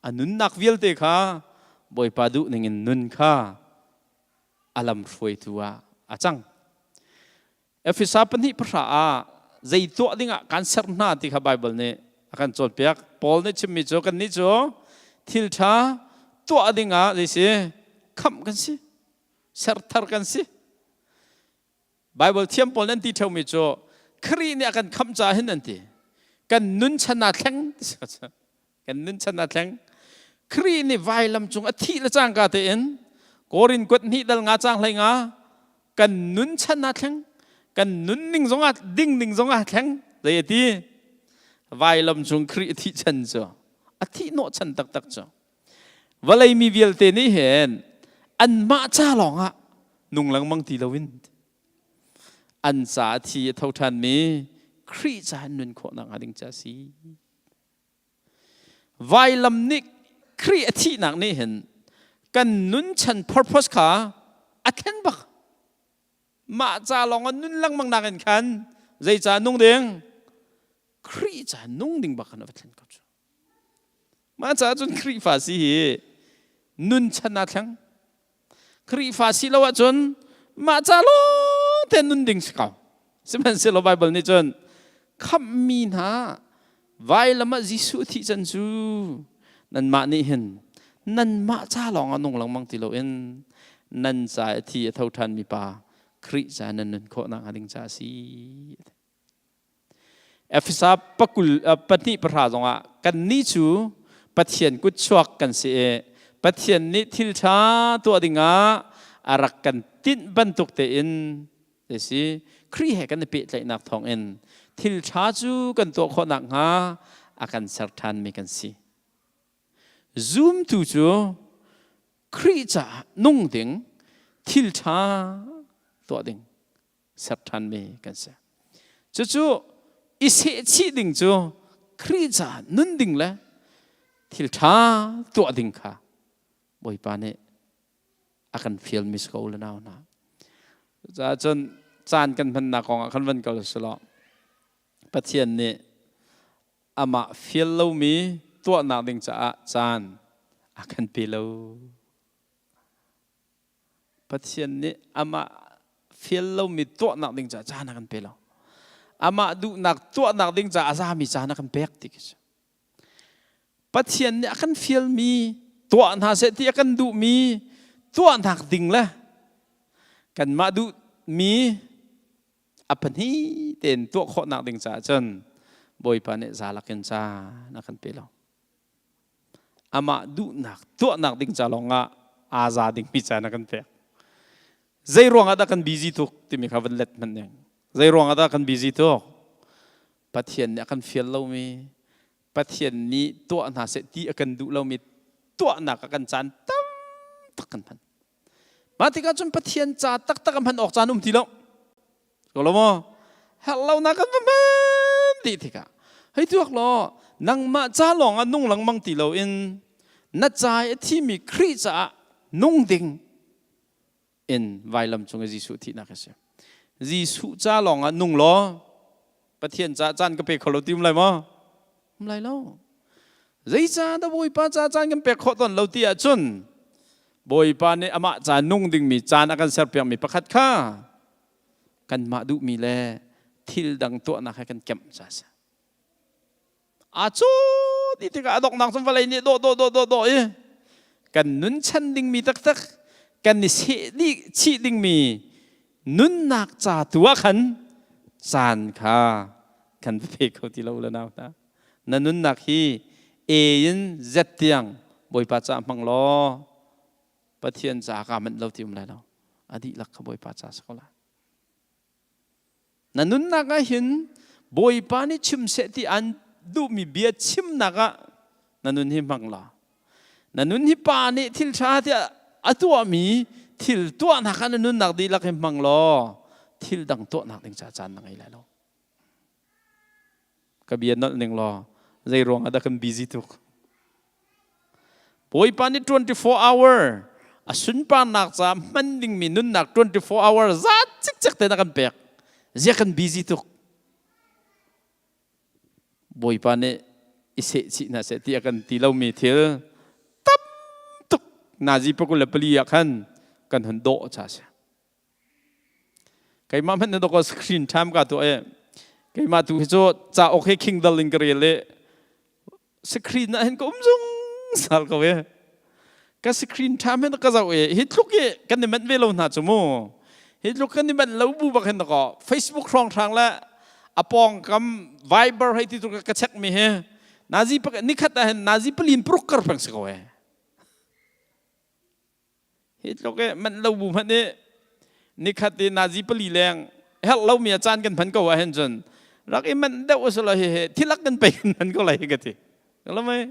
a nunnak vialte kha Bawipa duh ning in nun kha a lam hruaitu ah a cang Efesa 2:10 ah zei tuah dingah kan ser hna ti kha Baibal nih a kan cawnpiak. Paul nih chimmi cu kannih cu thil ṭha tuah dingah zei si khamh kan si, ser thar kan si. Baibal thiam pawl nan ti ṭheumi cu Khrih nih a kan khamh caah hin an ti. Kan nun chan aa thleng kan nun chan aa thleng. Khrih nih vailam cung a thih le cangka tein Korin kuat hnih dal nga cang hlei nga kan nun chan aa thleng kan nun ning zong ah ding ning zong aa thleng zei a ti vailam cung Khrih a thih chan cu a thih hnawh chan taktak cu vawlei mi vialte nih hin anmah ca lawng ah nung lengmang ti loin an ca a thi a tho ṭhanmi Khrih ca in nun khawhnak hnga ding ca a si. Vailam nih Khrih a thihnak nih hin kan nun chan purpose kha a thlen bak. Mah ca lawng ah nun lengmang nak in khan zei ca nung ding? Khrih ca nung ding bak khan a va thlen ko cu. Mah caah cun Khrihfa si hi nun chan aa thleng. Khrihfa si lo ahcun mah ca lawng te nun ding si ko. Sihmanhsehlaw Baibal nih cun khamhmi hna vailam ah Jesuh thih can cu nanmah nih hin nanmah ca lawng ah nung lengmang ti loin nan ca i thi a tho ṭhanmi pa Khrih ca nan nun khawh nakhnga ding ca a si. Efesa pakul 2:10 zongah kannih cu Pathian kutchuak kan si i Pathian nih thil ṭha tuah dingah a rak kan tinh bantuk tein si Khrih he kan i pehtlaihnak thawngin thil ṭha cu kan tuah khawh nakhnga a kan ser ṭhanmi kan si. Zumtu cu Khrih caah nung ding thil ṭha tuah ding ser ṭhanmi kan si. Cucu i sehchih ding cu Khrih caah nun ding le thil ṭha tuah ding kha Bawipa nih a kan fialmi si ko le nau hna. Cucaah cun caan kan hmannak kong ah khan van kal selaw Pathian nih amah fial lomi tuahnak ding caah caan a kan pe lo. Pathian nih amah fial lomi tuahnak ding caah caan a kan pe lo. Amah duhnak tuahnak ding caah a zami caan a kan pek ti khi si. Pathian nih a kan fialmi tuah hna seh ti a kan duhmi tuahnak ding le kanmah duhmi a pahnih tein tuah khawhnak ding caah cun Bawipa nih za lakin caan a kan pe lo. Amah duhnak tuahnak ding ca lawngah aa za dingmi caan a kan pek. Zei ruangah dah kan busy tuk timi kha van let hmanh ning. Zei ruangah dah kan busy tuk? Pathian nih a kan fial lomi, Pathian nih tuah hna seh ti a kan duh lomi tuahnak a kan caan tam tak kan hman. Mah tikah cun Pathian ca taktak a hman awk caan um ti lo. Ko lo maw? Herh lo na kan va hman dih tikah hei tuak law nangmah ca lawng ah nung lengmang ti loin na ca i a thimi Khrih caah nung ding in vailam cung i Jesuh thihnak a si. Jesuh ca lawng ah nung law Pathian ca caan ka pe kho lo ti um lai maw? Um lai lo. Zeicah dah Bawipa ca caan kan pek khawh tawn lo ti ahcun Bawipa nih amah ca nung dingmi caan a kan serpiakmi pakhat kha kanmah duhmi le thil dang tuahnak he kan kemh ca a si. Aa cu ti tikah a donghnak cun vawlei nih dawh dawh dawh dawh dawh i kan nun chan dingmi taktak kan i seh dih chih dingmi nunnak ca tu ah khan caan kha kan pe kho ti lo le nau hna. Na nunnak hi A in Z tiang Bawipa caah hmang law Pathian caah kaa manh lo ti um lai lo. A dihlak kha Bawipa ca si ko lai. Na nunnak ah hin Bawipa nih chim seh ti an duhmi bia chimnak ah na nun hi hmang la. Na nun hi pa nih thil ṭha tiah a tuahmi thil tuahnak ah na nunnak dihlak hi hmang law thil dang tuahnak ding ca caan na ngei lai lo. Ka bia nolh ning law zei ruang ah dah kan busy tuk. Bawipa nih 24 hour a sunparnak ca hman dingmi nunnak 24 hour zat cikcek te na kan pek. Zia kan busy tuk. Bawipa nih i seh chih hna seh ti a kan ti lomi thil tam tuk nazi pakul le pali ah khan kan hun dawh cha si. Keimah hmanh na dawk screen time ka tuah i keimah tu hi cu cauk hi Kindle in ka rel i screen ah hin ka um zungzal ko e. Ka screen time hin ka zoh i hi tluk i kan i manh ve lo hna cu mu. Hi tluk kan i manh lo bu bak hin ka Facebook hrawnghrang le a pawngkam Viber hei ti tu ka check mi hi nazi pak nikhat ah hin nazi palin pruk kar peng si ko e. Hi tluk i manh lo bu hmanh i nikhat i nazi pali leng herh lomi a caan kan hman ko ahhin cun rak i manh deuh usulaw hihi thilak kan pei kan hman ko lai hi ka ti. Lo mei?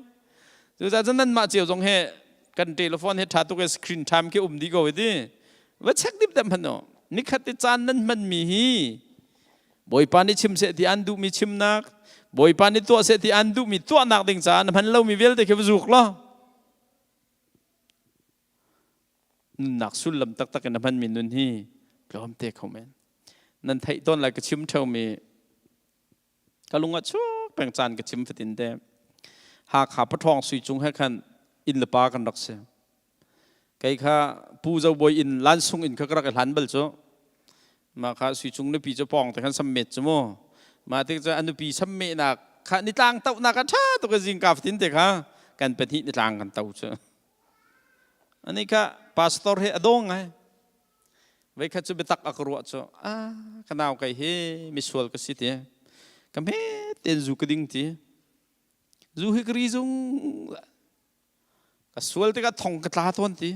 Cucaah cun nanmah cio zong hi kan telephone hi ṭha tuk i screen time khi um dih ko i ti. Va check dip deuh hmanh u. Nikhat i caan nan hmanmi hi Bawipa nih chim seh ti an duhmi chimnak, Bawipa nih tuah seh ti an duhmi tuahnak ding caah na hman lomi vialte khi va zuk law Nunnak sullam taktak in a hmanmi nun hi tlawmte kho men. Nan theih tawn lai ka chim ṭheumi ka lung ah chuak peng caan ka chim fatin te. Hakha paṭhawng sui cung he khan inn le pa kan rak si. Kei kha Pu Zo Bawi inn lansung inn kha ka rak i hlan bal cu. Mah kha sui cung nupi cu pawng te khan sammet cu mu. Mah tik cu a nupi sammehnak kha nitlang tohnak ah ṭha tuk i zingka fatin te kha kan pahnih nitlang kan to cu. Ani kha pastor he a dawng ngai. Veikhat cu biatak a ka ruah cu ah ka nau kai hi misual ka si ti. Ka hme ten zu ka ding ti. Zu hi ka ri zung ka sual tikah thong ka tla tawn ti.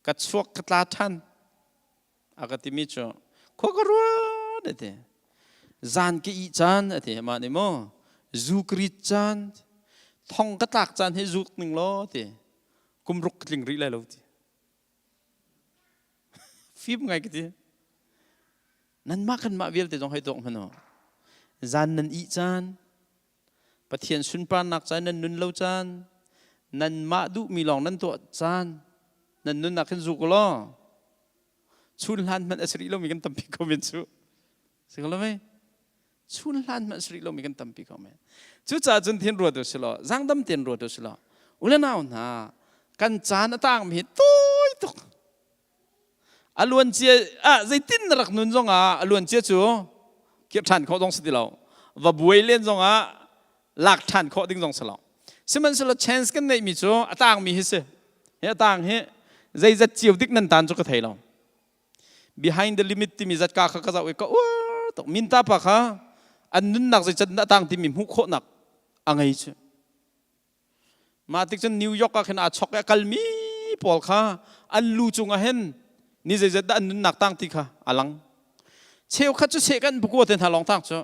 Ka chuak ka tla ṭhan. A ka timi cu khua ka ruat a ti. Zan ka ih caan a ti. Amah nih maw zu ka rit caan thong ka tlak caan hi zuk ning law ti. Kum ruk ka tling rih lai lo ti. Fim ngai ka ti. Nanmah kanmah vialte zong hei tuak hmanh u. Zan nan ih caan Pathian sunparnak caan nan nun lo caan, nanmah duhmi lawng nan tuah caan, nan nunnak hin zuk law chun hlan hmanh a si rih lomi kan tampi ko men cu. Si ko lo mei? Chun hlan hmanh a si rih lomi kan tampi ko men. Cucaah cun thin ruat u si law, zaangdam tein ruat u si law, u le nau hna, kan caan a tangmi hi tawi tuk. A luancia ah zeitin na rak nun zongah a luancia cu kirh ṭhan khawh zong si ti lo. Va buai len zongah lak ṭhan khawh ding zong si lo. Sihmanhsehlaw chance kan neihmi cu a tangmi hi si. Hi a tang hi zeizat cio dik nan tan cu ka thei lo. Behind the limit timi zatka kha ka zoh i ka uar tuk. Minta pa kha an nunnak zeicat dah a tang timi hmuh khawhnak a ngei cu. Mah tik cun New York ah khin aa chok i a kalmi pawl kha an lu cungah hin ni zeizat dah an nunnak tang ti kha a lang. Cheukhat cu seh kan pakua te hna lawng tang cu.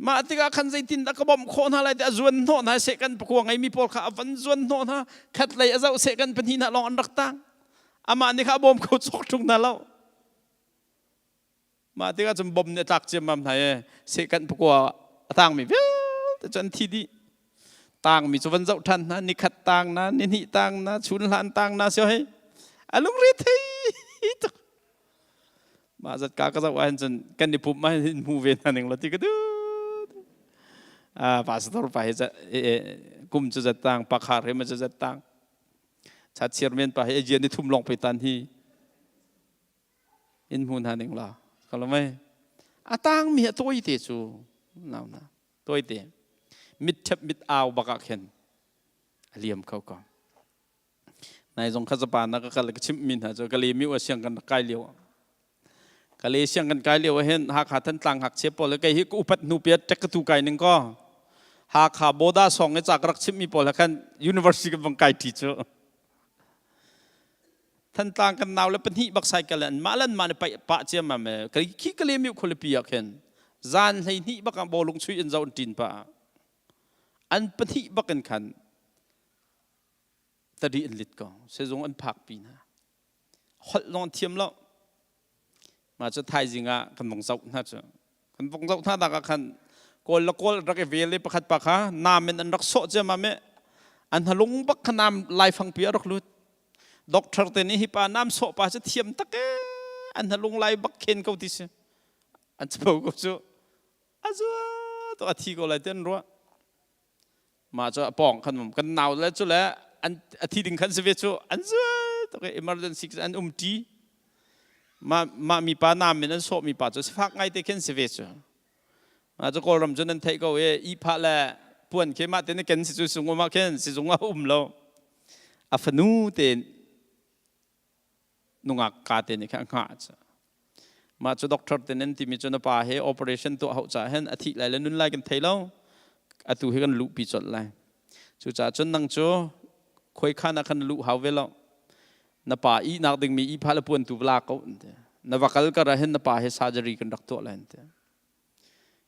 Mah tikah khan zeitin dah ka bawmh khawh hna lai ti a zuan hnawh hna seh kan pakua ngeimi pawl kha a van zuan hnawh hna. Khat lei a zoh seh kan pahnih hna lawng an rak tang. Amah nih kha a bawm kho cawk ṭung hna lo. Mah tikah cun bom nih a tlak ciammam hna i sehkanh pakua a tangmi vialte cu an thi dih. Tangmi cu van zoh ṭhan hna, nikhat tang na, nihnih tang na, chun hlan tang na sio hei. A lungre thei tuk. Mah zat ka ka zoh ahhin cun kan i pumh ah hin hmu ve hna ning la ti ka duh. Ah, pastor pa hi kum cu zat tang, pakhar hi ma cu zat tang. Chat chairman pa hi ajian ni thum lawng pe tan hi. In hmu hna ning la ka lo mei a tangmi a tawi te cu nau na tawi te mit ṭhep mit au bak ah khin a liam kho ko. Nai zong kha Japan na ka kal ka chimh mi hna cu ka le mi siang kan kai lio ka le siang kan kai lio hin Hakha Thantlang ngakchia pawl kei hi ka upat hnu piat tek ka tu kai ning ko Hakha boda song i ca ka rak chimh mi pawl khan university kan vang kai ṭi cu. Thantlang kan nau le pahnih bak cycle an mah lan mah ne paih pah ciammam e kai khi ka lem khualipi ah khin zan 12 bak ah bawlung chui in zo an ṭin pa an pahnih bak in khan tadi an lit ko sezung an phak pi hna holh zong an thiam lo. Mah cu thaizing ah kan vong zoh hna cu. Kan vong zoh hna nak ah khan kawl le kawl rak i vel i pakhat pa kha nam in an rak sawh ciammam i an halung bak kha nam laifang pi a rak lut. Doctor te nih hi pa nam sawh pa cu thiam tak e an halung lai bak khen ko ti si. An capo ko cu a zua to a thi ko lai ti an ruah. Mah cu a pawng khan um kan nau le cu le an a thi ding khan si ve cu an zual tuk i emergency an um ṭi. Mah mah mipa nam in an sawh mi pa cu sifak ngai te khin si ve cu. Mah cu Kawlram cu nan theih ko i ihphah le puan khi mah te na ken si cu sung um ah khin sizung ah um lo. A fanu te nungak ka te nih khan a hngah cu. Mah cu doctor te nan timi cu na pa he operation tuah hauh caah hin a thih lai le nun lai kan thei lo. Atu hi kan luhpi colh lai. Cucaah cun nang cu khuaikhan ah khan luh hau ve lo. Na pa ihnak dingmi ihphah le puan tu va la ko. Na va kal kar ah hin na pa he surgery kan rak tuah lai.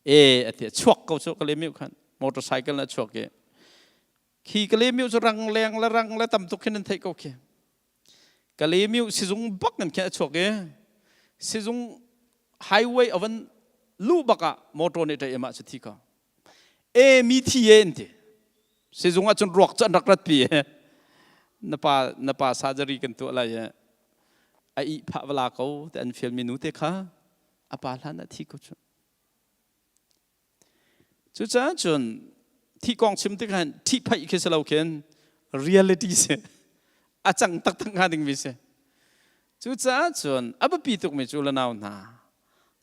E a ti chuak ko cu ka lem khan motorcycle na chuak i khi ka lem cu rang leng le rang le tam tuk khin an theih ko khi. Kalemiu sizung bak in khin a chuak i sizung highway a van luh bak ah motor nih ṭei mah cu thi ko. E mi thi e an ti. Sizung ah cun ruak cu an rak rat pi e. Na pa na pa surgery kan tuah lai e. A ih phah vala ko te an fial mi nu te kha a pa hlan ah thi ko cu. Cucaah cun thih kong chim tikah hin ṭhihphaih khi si lo khin reality si a cang taktak hnga dingmi si. Cucaah cun a biapi tukmi cu le nau hna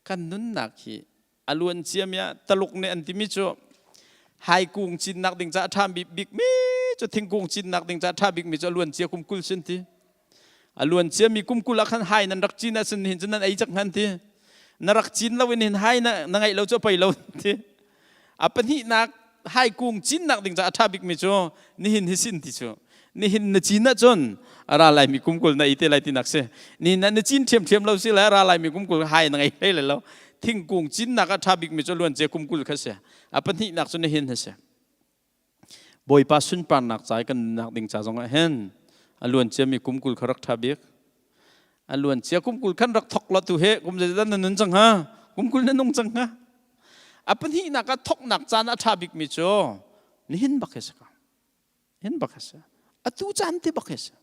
kan nunnak hi a luan ciami ah Taluk nih an timi cu haikung cinnak ding caah a ṭha bikmi cu thingkung cinnak ding caah a ṭha bikmi cu a luan cia kum 20 sin ti. A luan ciami kum 20 ah khan hai nan rak cin ahcun nihin cu nan ei cak hngan ti. Na rak cin lo in hin hai na, na ngeih lo cu a pei lo ti. A pahnihnak hai kung cinnak ding caah a ṭha bikmi cu nihin hi sin ti cu. Nihin na cin ahcun a ra laimi kum 20 na ei te lai tinak si. Nihin ah na cin ṭhiamṭhiam lo si le a ra laimi kum 20 hai na ngei hlei lai lo. Thingkung cinnak a ṭha bikmi cu luan cia kum 20 kha si. A pahnihnak cu nihin hi si. Bawipa sunparnak ca i kan nunnak ding ca zongah hin a luan ciami kum 20 kha rak ṭha bik. A luan cia kum 20 khan rak thok lo tu he kum zeizat na nun cang hnga? Kum 20 na nung cang hnga? A pahnihnak ah thoknak caan a ṭha bikmi cu nihin bak hi si ko. Hin bak hi si. Atu caan te bak hi si.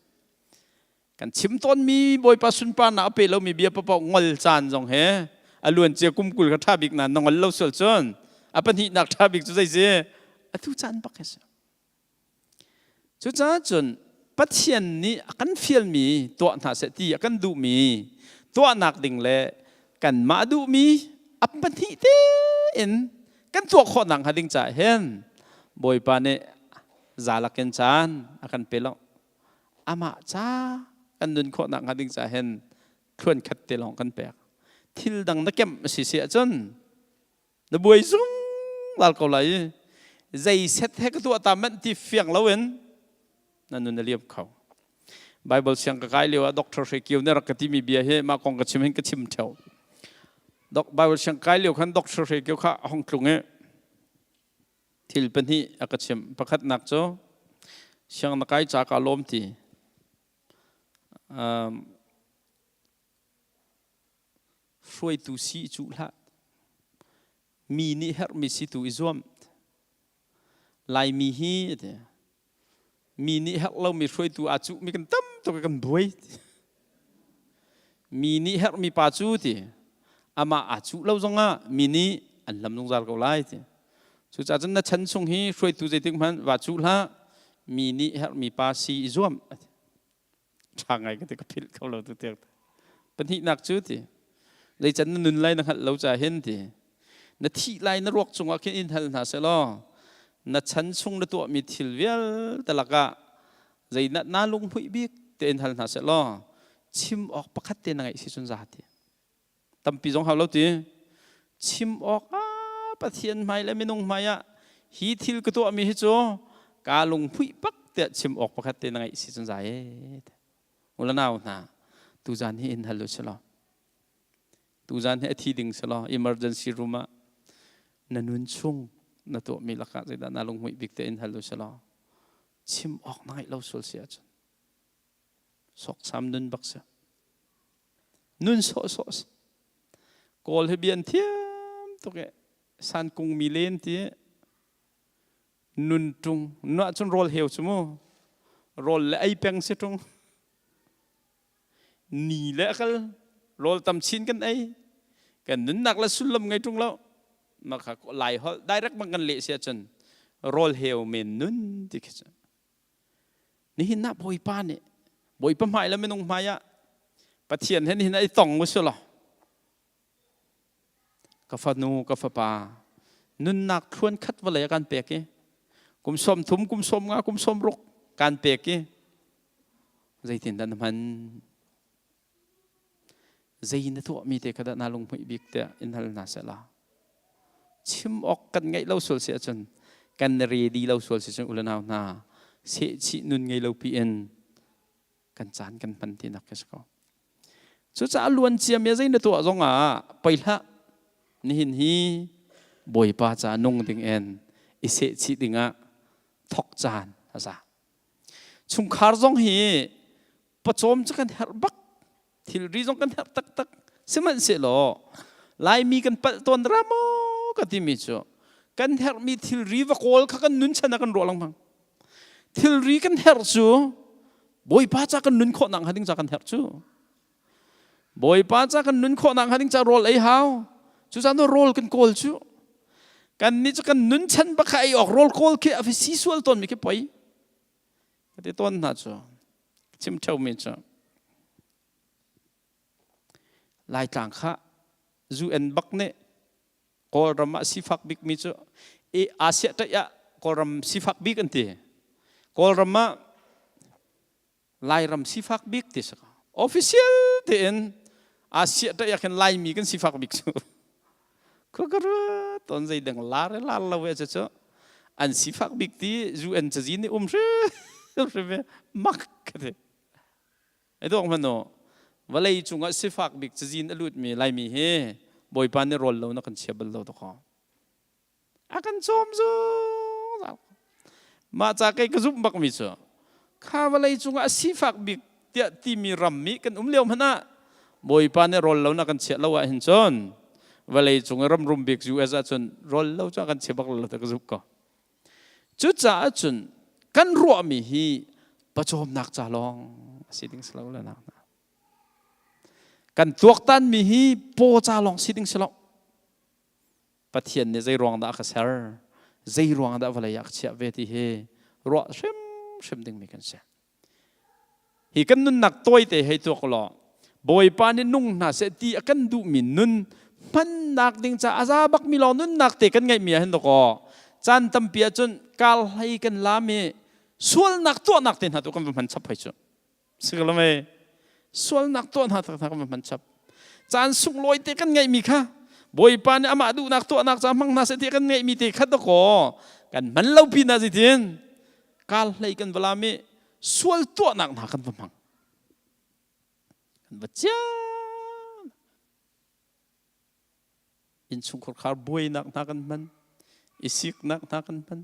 Kan chim tawnmi Bawipa sunparnak a pe lomi bia paoh ngol caan zong he a luan cia kum 20 kha ṭha bik na na ngol lo sual cun a pahnihnak ṭha bik cu zei si? Atu caan bak hi si. Cucaah cun. Pathian nih a kan fialmi tuah hna seh ti a kan duhmi tuahnak ding le kanmah duhmi a pahnih tein kan tuah khawhnak hnga ding caah hin Bawipa nih zalakin caan a kan pe lo. Amah ca kan nun khawhnak hnga ding caah hin thluan khat te lawng kan pek. Thil dang na kemh a si si ahcun na buai zungzal ko lai i zei set he ka tuah ta manh ti fiang loin na nun a liam kho. Bible siang ka kai lio ah Dr. Hre Kio nih rak ka timi bia hi mah kong ka chim hin ka chim theo. Bible siang kai lio khan Dr. Hre Kio kha a hong tlung i thil pahnih a ka chim. Pakhatnak cu siang na kai ca ka lawm ti. Um, hruaitu si i cuh hlah. Mi nih herhmi si tu i zuam. Laimi hi ti. Mi nih herh lomi hruaitu aa cuhmi kan tam tuk kan buai. Mi nih herhmi pa cu ti. Amah aa cuh lo zongah mi nih an lam zungzal ko lai ti. Cucaah cun na chan chung hi hruaitu zeitik hmanh va cuh hlah. Mi nih herhmi pa si i zuam. Ṭha ngai ka ti ka philh kho lo tu tiang. Pahnihnak cu ti zeican na nun lai na hngalh lo ca hin ti na thih lai na ruak cungah khin in hal hna selaw na chan chung na tuahmi thil vialte lakah zei na na lunghmuih bik te in hal hna selaw chim awk pakhat te na ngeih si cun za ti tampi zong hau lo ti chim awk ah Pathian hmai le minung hmai ah hi thil ka tuahmi hi cu kaa lunghmuih bak tiah chim awk pakhat te na ngeih si cun za e ulanau hna tuzan hi in hal u selaw tuzan hi a thi ding selaw emergency room ah na nun chung na tuahmi lakah zeidah na lunghmuih bik te in hal u selaw chim awk na ngeih lo sual si ahcun Sawksam nun bak si. Nun sawhsawh si. Kawl hi bia an thiam tuk i sankung mi len ti nun ṭung nu ahcun rawl heu cu mu rawl le ei peng si ṭung ni le a kal rawl tam chin kan ei kan nunnak le sullam ngei ṭung lo mah kha lai holh direct bang kan leh si ahcun rawl heu men nun ti khi cu Nihin ah Bawipa nih Bawipa hmai le minung hmai ah Pathian he nihin ah i tong u law ka fanu ka fapa nunnak thluan khat vawlei a kan pek i kum 30 kum 50 kum 60 kan pek i zeitindah na hman zei na tuahmi te kha dah naa lunghmuih bik tiah in hal hna sehla chim awk kan ngeih lo sual si ahcun kan ready lo sual si cun ulanau hna sehchih nun ngei lo pi in kan caan kan hman ti nak si ko cucaah luan cia mi zei na tuah zong ah pei hlah nihin hi bawipa ca nung ding in i sehchih dingah thok caan a za chungkhar zong hi pawcawm cu kan herh bak thilri zong kan herh taktak sihmanhsehlaw laimi kan palh tawn ra maw ka timi cu kan herhmi thilri va kawl kha kan nun chan ah kan ruah lengmang thilri kan herh cu bawipa ca kan nun khawh nak hnga ding ca kan herh cu bawipa ca kan nun khawh nak hnga ding ca rawl ei hau cu caan rawl kan kawl cu kan nih cu kan nun chan bak kha ei awk rawl kawl khi a si sual tawn mi khi poi Ka ti tawn hna cu chim ṭheumi cu Laitlang kha UN bak nih Kawlram ah sifak bikmi cu Asia ṭaih ah Kawlram sifak bik an ti. Kawlram ah Lairam sifak bik ti si official tein Asia ṭaih ah khin Laimi kan sifak bik cu. Khuakara ton zei dang lar lar lo ve cu an sifak bik ti UN cazin nih um hrim hrim mak ka ti. Ai dawk hmanh vawlei cungah sifak bik cazin a lutmi Laimi hi Bawipa nih rawl lo na kan chia bal lo to kaw. A kan cawm zungzal. Mah ca kei ka zumh bakmi cu kha vawlei cungah a sifak bik tiah timi ram mi kan um lio hmanh ah Bawipa nih rawl lo na kan chiah lo ah hin cun vawlei cung i ram rum bik US ah cun rawl lo cu a kan chia bak lo ti ka zumh ko. Cucaah cun kan ruahmi hi pawcawmnak ca lawng a si ding si lo le nak hna. Kan tuaktanmi hi paw ca lawng si ding si lo. Pathian nih zei ruang dah a ka ser zei ruang dah vawlei ah ka chiah ve ti hi ruah hrimhrim dingmi kan si. Hi kan nunnak tawite hei tuak law Bawipa nih nung hna seh ti a kan duhmi nun hmannak ding ca a za bakmi lawng nunnak te kan ngeihmi ah hin dawkaw caan tampi ahcun kal hlei kan lam i sualnak tuahnak te hna tu kan va hman chap hoi cu. Sikalame sualnak tuah hna tak hna kan va hman chap. Caan sunglawi te kan ngeihmi kha Bawipa nih amah duhnak tuahnak ca hmang hna seh ti kan ngeihmi te kha dawkaw kan hman lo pin ah zeitin kal hlei kan va lam i sual tuahnak hna kan va hmang. Kan va ciam. Innchungkhar khar buainak hna kan hman. I siknak hna kan hman.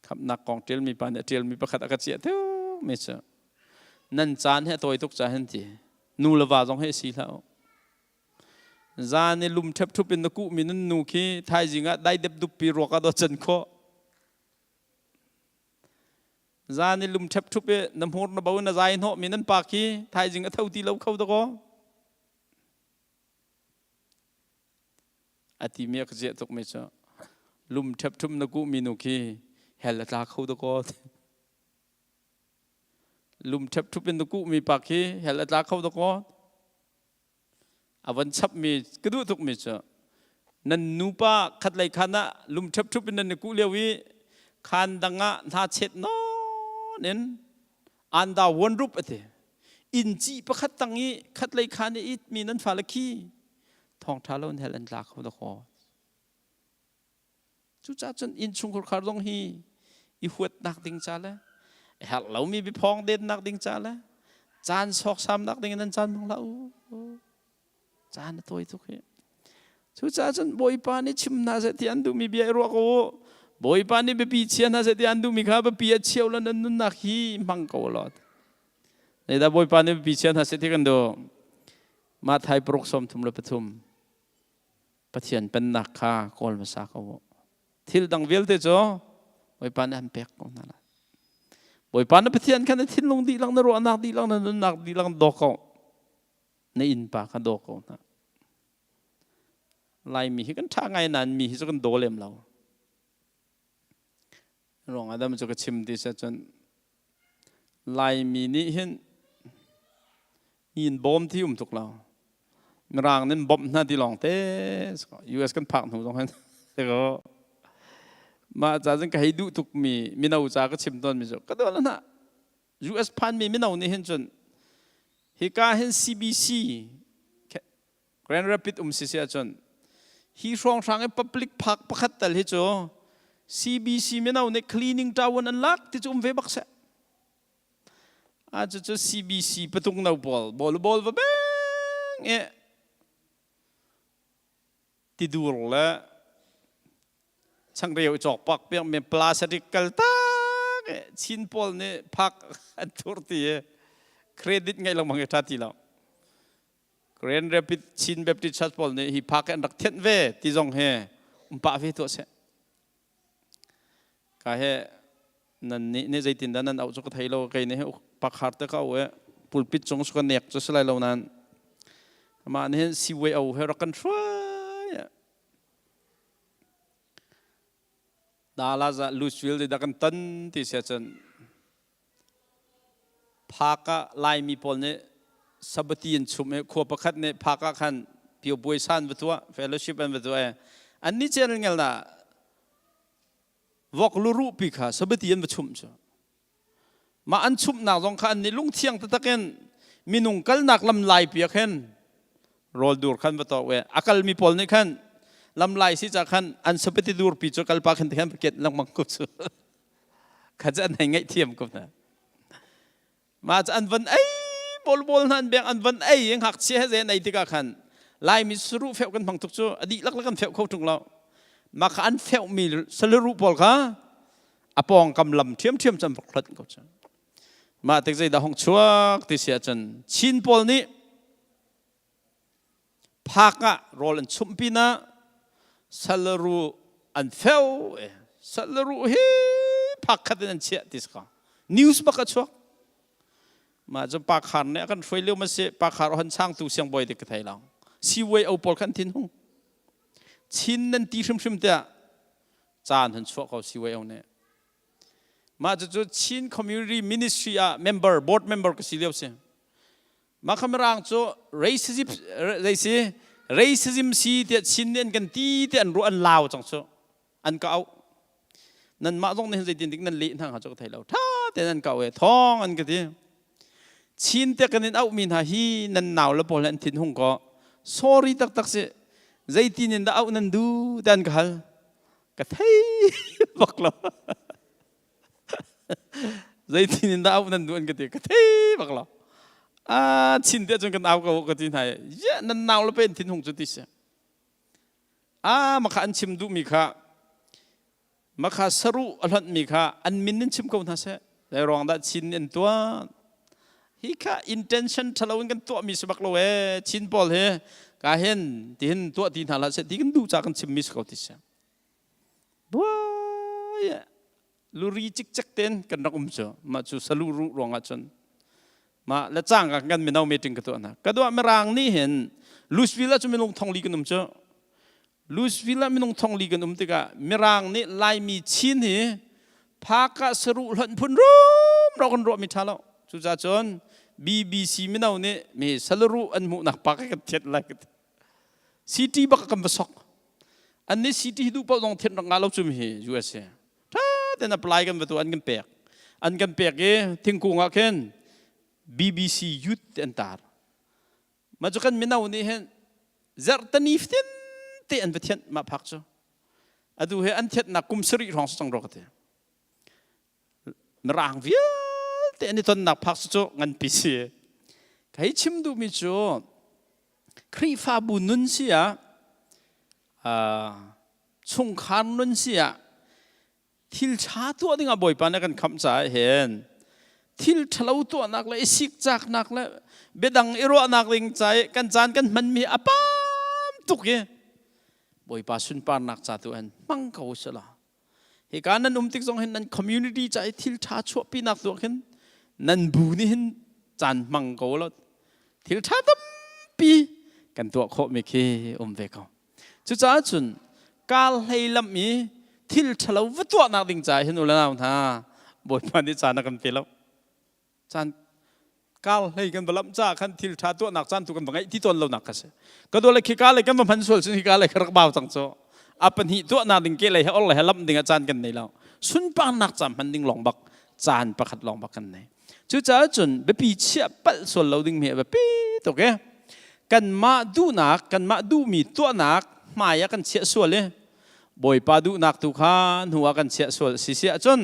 Khamhnak kong ṭialmi pa nih a ṭialmi pakhat a ka ciah mi cu nan caan hi a tawi tuk ca hin ti nu le va zong hi si hlah u. Zan i lum ṭhepṭhup in na kuhmi nan nu khi thaizing ah dai dep duppi ruak ah dawt can khawh. Zan i lum ṭhepṭhup i na hmur na bo na zai hnawhmi nan pa khi thaizing a tho ti lo kho dakaw. A timi a ka ziah tukmi cu lum ṭhepṭhup na kuhmi nu khi hell a tla kho dakaw. Lum ṭhepṭhup in na kuhmi pa khi hell a tla kho dakaw. A von chapmi ka duh tukmi cu nan nupa khatlei khan ah lum ṭhepṭhup in nan i kuh lio i khaan dang ah hna chet nawn in anda wan rup a ti. Inn ci pakhat tang i khatlei khaan i itmi nan fale khi thawngṭha lo in hell an tla kho dakaw. Cucaah cun innchungkhar khar zong hi i huatnak ding ca le herh lomi biaphawng dennak ding ca le caan sawksamnak ding in nan caan hmang hlah u. Caan a tawi tuk hi. Cucaah cun Bawipa nih chim hna seh ti an duhmi bia i ruah ko u. Bawipa nih biapi chia hna seh ti an duhmi kha biapi a cheu lo nan nunnak hi hmang ko law. Zeidah Bawipa nih biapi chia hna seh ti kan duh? Matthai paruk 33. Pathian pennak kha kawl hmasa ko u. Thil dang vialte cu Bawipa nih an pek ko hna lai. Bawipa na Pathian kha na thinlung dihlak, na ruahnak dihlak, na nunnak dihlak daw ko. Na innpa kha daw ko hna. Laimi hi kan ṭha ngai nain mi hi cu kan daw lem lo. Ruang Adam cu ka chim ti seh cun Laimi nih hin in bawm ti um tuk lo. Mirang nin bawmh hna ti lawng te US kan phak hnu zong hin ko mah ca cun ka hei duh tuk mi mino ca ka chim tawn mi cu ka duh hna US phan mi mino nih hin cun hika hin CBC Grand Rapid um si si ahcun hi hrawnghrang i public park pakhat tal hi cu CBC mino nih cleaning tawon an lak ti cu um ve bak seh. A cucu CBC patung no pawl bol bol va beng i tidur le changreu i cawk pak piak mi plastic kal tak i Chin pawl nih phak an thur ti i credit ngeih lengmang i ṭha ti lo. Grand Rapid Chin Baptist Church pawl nih hi phak an rak thenh ve ti zong hi um pah ve tuah seh. Ka he nan nih nih zeitin dah nan auh cu ka thei lo kei nih pakhar te ka au i pulpit cung su ka nek cu si lai lo nain amah nih hin siway au he rak kan hruai. Dallas ah Louisville dah kan ton ti sia cun Phak ah Laimi pawl nih sabati an chum i khua pakhat nih phak ah khan pio puaisan va tuah, fellowship an va tuah i annih cu an ngel na vok luruh pi kha sabati an va chumh cu. Mah an chumhnak zong kha annih lungthiang taktak in minung kalnak lam lai pi ah khin rawl dur khan va tawk i a kalmi pawl nih khan lam lai si ca khan an sabati dur pi cu kalpa khan khan va ket lengmang ko cu. Kha cu an hei ngaihthiam ko hna. Mah cu an van ei bol bol hna an beng an van ei i ngakchia he zei an ei tikah khan Laimi saruh feuh kan hmang tuk cu a dihlak le kan feuh kho ṭung lo. Mah kha an feuhmi salaruh pawl kha a pawngkam lam ṭhiamṭhiam cu an vok hlat ko cu. Mah tik zeidah hong chuak ti si ahcun Chin pawl nih Phak ah rawl an chumh pinah salaru an feu i salaru hi phak khat in an chiah ti si ko. News bak a chuak. Mah cu Pa Khar nih a kan hruai lio ma si Pa Khar hon changtu siangbawi ti ka thei lo. CYO pawl khan thin hung. Chin nan ti hrimhrim tiah caan hun chuah ko CYO nih. Mah cucu Chin Community Ministry ah member, board member ka si lio si. Mah kha Mirang cu racism, zeisi, racism si tiah Chin nih an kan ti tiah an ruah an lau cang cu. An ka auh. Nanmah zong nih zeitin dik nan leh hna hnga cu ka thei lo. Tha tein an ka auh e thawng an ka ti. Chin te kan in auhmi hna hi nan nau le pawl an thin hung ko. Sorry taktak si. Zeitin in dah auh nan duh tiah an ka hal. Ka thei bak lo. Zeitin in dah auh nan duh an ka ti. Ka thei bak lo. Ah, chin te cun kan au ko ka ti hna. Ya, nan nau le pe an thin hung cu ti si. Ah, makha an chim duhmi kha makha saruh a hlonhmi kha an min in chim ko hna seh. Zei ruang dah Chin nih an tuah? Hi kha intention ṭhalo in kan tuahmi si bak lo ee. Chin pawl hi ka hin tihin tuah ti hna hlah seh ti kan duh ca kan chimmi si ko ti si. Buai luri cikcek ten kan rak um cu. Mah cu salu ruh ruangah cun mah le cang ka kan mino meeting ka tuah hna. Ka duah Mirang nih hin Louisville ah cu minung thongli kan um cu. Louisville ah minung thongli kan um tikah Mirang nih Laimi Chin hi phakah saruh hlonh phun rumro kan ruahmi ṭha lo. Cucaah cun BBC mino nih mi salaruh an hmuhnak pa kan thiat lai. City bak kan va sok. An nih city hi duh paoh zong thiat rak ngah lo cu mi hi USA. Ṭha tein apply kan va tuah an kan pek. An kan pek i thingkung ah khin BBC Youth ti an tar. Mah cu kan mino nih hin zarhtani fatin te an va thianh mah phak cu. Atu he an thianhnak kum sarih hrawng si cang rua ka ti. Mirang vialte an i tonnak phak cu nganpi si. Hei chim duhmi cu Khrihfabu nun si ah chungkhar nun si ah thil ṭha tuah dingah Bawipa nih a kan khamh caah hin thil ṭhalo tuahnak le i sikcaknak le biadang i ruahnak ding ca i kan caan kan hmanmi a pam tuk i Bawipa sunparnak ca tu hin hmang ko sila hika nan um tik zong hin nan community ca i thil ṭha chuahpinak tuah khin nan bu nih hin caan hmang ko lo thil ṭha tampi kan tuah khawhmi khi um ve ko. Cucaah cun kar hlei lam i thil ṭhalo va tuahnak ding caah hin u le nau hna Bawipa nih caan a kan pe lo. Caan kar hlei kan va lamh caah khan thil ṭha tuahnak caan tu kan va ngeih ti tawn lonak kha si. Ka dawt le khika lei kan va hman sual cun hika lei kha rak bau cang cu. A pahnih tuahnak ding ke lei he or lei he lamh ding ah caan kan nei lo. Sunparnak caan hman ding lawng bak caan pakhat lawng bak kan nei. Cucaah cun biapi chiah palh sual lo ding mi a biapi tuk i kanmah duhnak kanmah duhmi tuahnak hmai ah kan chiah sual i Bawipa duhnak tu kha hnu ah kan chiah sual si si ahcun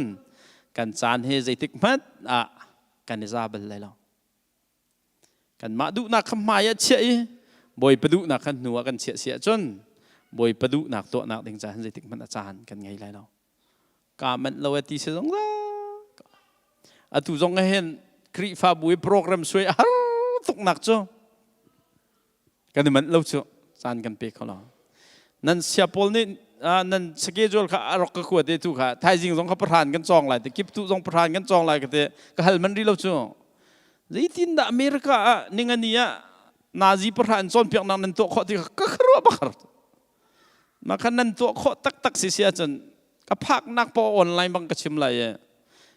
kan caan hi zeitik hmanh ah kan i za bal lai lo. Kanmah duhnak kha hmai ah chiah i Bawipa duhnak kha hnu ah kan chiah si ahcun Bawipa duhnak tuahnak ding caan zeitik hmanh a caan kan ngei lai lo. Kaa manh lo e ti si zong atu zong hin Khrihfabu i program suai a har tuknak cu kan i manh lo cu caan kan pe kho lo. Nan sia pawl nih nan schedule kha a rak ka kuat e tu kha thaizing zong kha pahran kan cawng lai te kip tu zong pahran kan cawng lai ka te ka hal man ri lo cu. Zeitin dah America ah ningani ah Nazi pahran cawnpiaknak nan tuah khawh ti kha ka kharuah bakar. Mah khan nan tuah khawh taktak si si ahcun ka phaknak paoh online bang ka chim lai i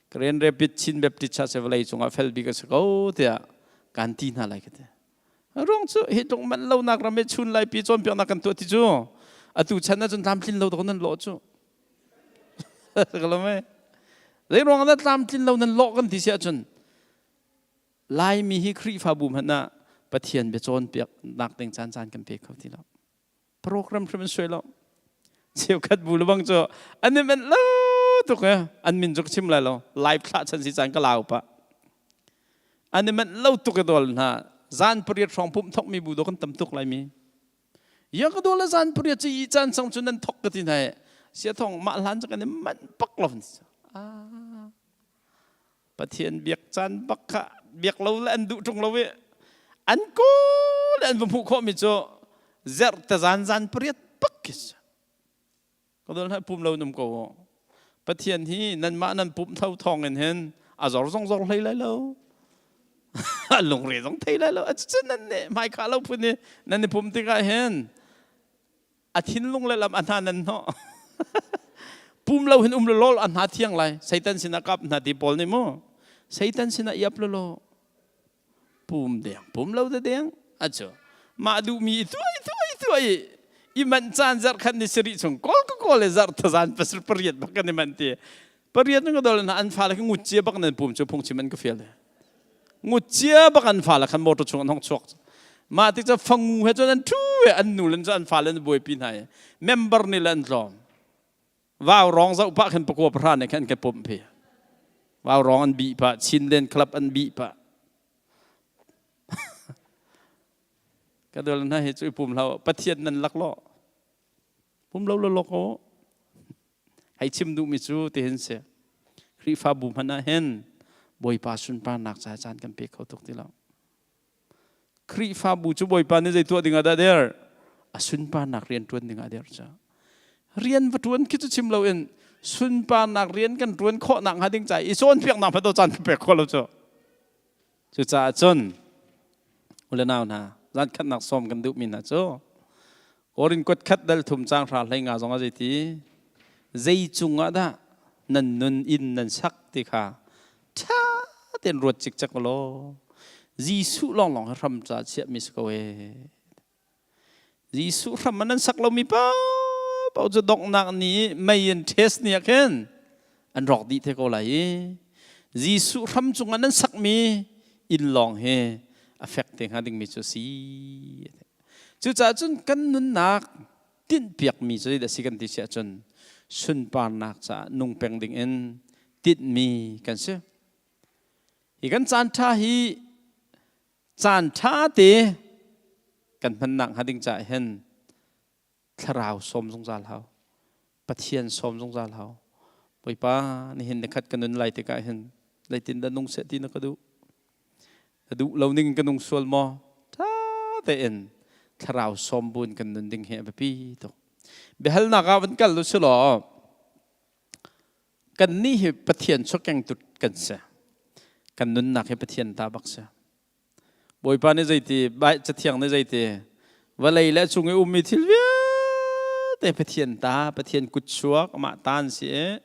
Grand Rapid Chin Baptist Church vawlei cungah fel bik a si ko tiah kan ti hna lai ka ti. Ruang cu hi tluk manh lonak ram i chun laipi cawnpiaknak kan tuah ti cu atu chan ahcun tlamtlin lo dawh nan lawh cu. Ka lo mei. Zei ruang dah tlamtlin lo nan lawh kan ti si ahcun Laimi hi Khrihfabu hmanh ah Pathian bia cawnpiaknak ding caan caan kan pe kho ti lo. Program hrim an suai lo. Cheukhat bu lebang cu an i manh lo tuk e. An min cu ka chim lai lo. Live thlah chan si caan ka lau pah. An i manh lo tuk e dol hna. Zan pariat hrawng pumh thokmi bu do kan tam tuk laimi. Ya ka dol le zan pariat ci i caan sang cu nan thok ka ti hna e. Sia thong mah hlan cu kan i manh bak lo. Ah. Pathian biak caan bak kha biak lo le an duh ṭung lo i an kawl le an va hmuh khawhmi cu zerh te zan zan pariat bak khi si. Ka dol hna pum lo in um ko u. Pathian hi nanmah nan pumh tho thawng in hin a zor zong zor hlei lai lo. A lungre zong thei lai lo. A cucu nan nih hmaikha lo phun i nan i pum tikah hin a thinlung le lam a hna nan hnawh. Pum lo hin um lolol a hna thiang lai. Satan sinah kap hna ti Paul nih mu. Satan sinah iap lolo. Pum deng, pum lo de deng. Acu. Mah duhmi i tuai tuai tuai i manh caan zarh khat ni sarih chung kawl ka kawl le zarh thazan pasal pariat bak kan i manh ti. Pariat ka dol na an fale ngut cia bak nan pum cu phungchim an ka fial. Ngut cia bak an fale khan motor chung an hong chuak. Mah tik cu fangu he cun an thu an nu len cu an fale an buaipi hna i member nih le an tlawm. Vau rong zoh pah khan pakua pahra nih khan kan pumh phi. Vau rong an bih pah, Chinland Club an bih pah. Ka dol hna hi cu i pum hlah Pathian nan lak lo. Pum lo lo lo ko. Hei chim duhmi cu ti hin si. Khrihfabu hmanh ah hin Bawipa sunparnak ca caan kan pe kho tuk ti lo. Khrihfabu cu Bawipa nih zei tuah ding ah dah der? A sunparnak rian ṭuan ding ah der ca. Rian va ṭuan khi cu chim loin sunparnak rian kan ṭuan khawh nak hnga ding ca i cawnpiaknak hmanh caan kan pek khawh lo cu. Cucaah cun ule nau hna zan khatnak sawm kan duhmi hna cu Korin kuat khat dal thum cang hra hlei nga zong a zei ti zei cungah dah nan nun inn nan sak ti kha ṭha tein ruat cikcek law Jesuh lawnglawng hi hram ca chiahmi si ko ee. Jesuh hram an sak lomi paohpaoh cu donghnak ni mei in test ni ah khin an rawk dih te ko lai i Jesuh hram cungah nan sakmi inn lawng hi a fek te hnga dingmi cu a si. Cucaah cun kan nunnak tinhpiakmi cu zeidah a si kan ti si ahcun sunparnak caah nung peng ding in tinhmi kan si. Hi kan caan ṭha hi caan ṭha te kan hmannak hnga ding caah hin thlarau sawm zungzal hau. Pathian sawm zungzal hau. Bawipa nihin nikhat ka nun lai tikah hin zeitin dah nung seh ti na ka duh? Na duh lo ning ka nung sual maw? Ṭha tein thlarau sawm buin kan nun ding hi a biapi tuk. Biahalnak ah van kal u si law kannih hi Pathian chawkengtu kan si. Kan nunnak hi Pathian ta bak si. Bawipa nih zeiti, Cathiang nih zeiti, vawlei le cung i ummi thil vialte Pathian ta, Pathian kutchuak, amah ta an si i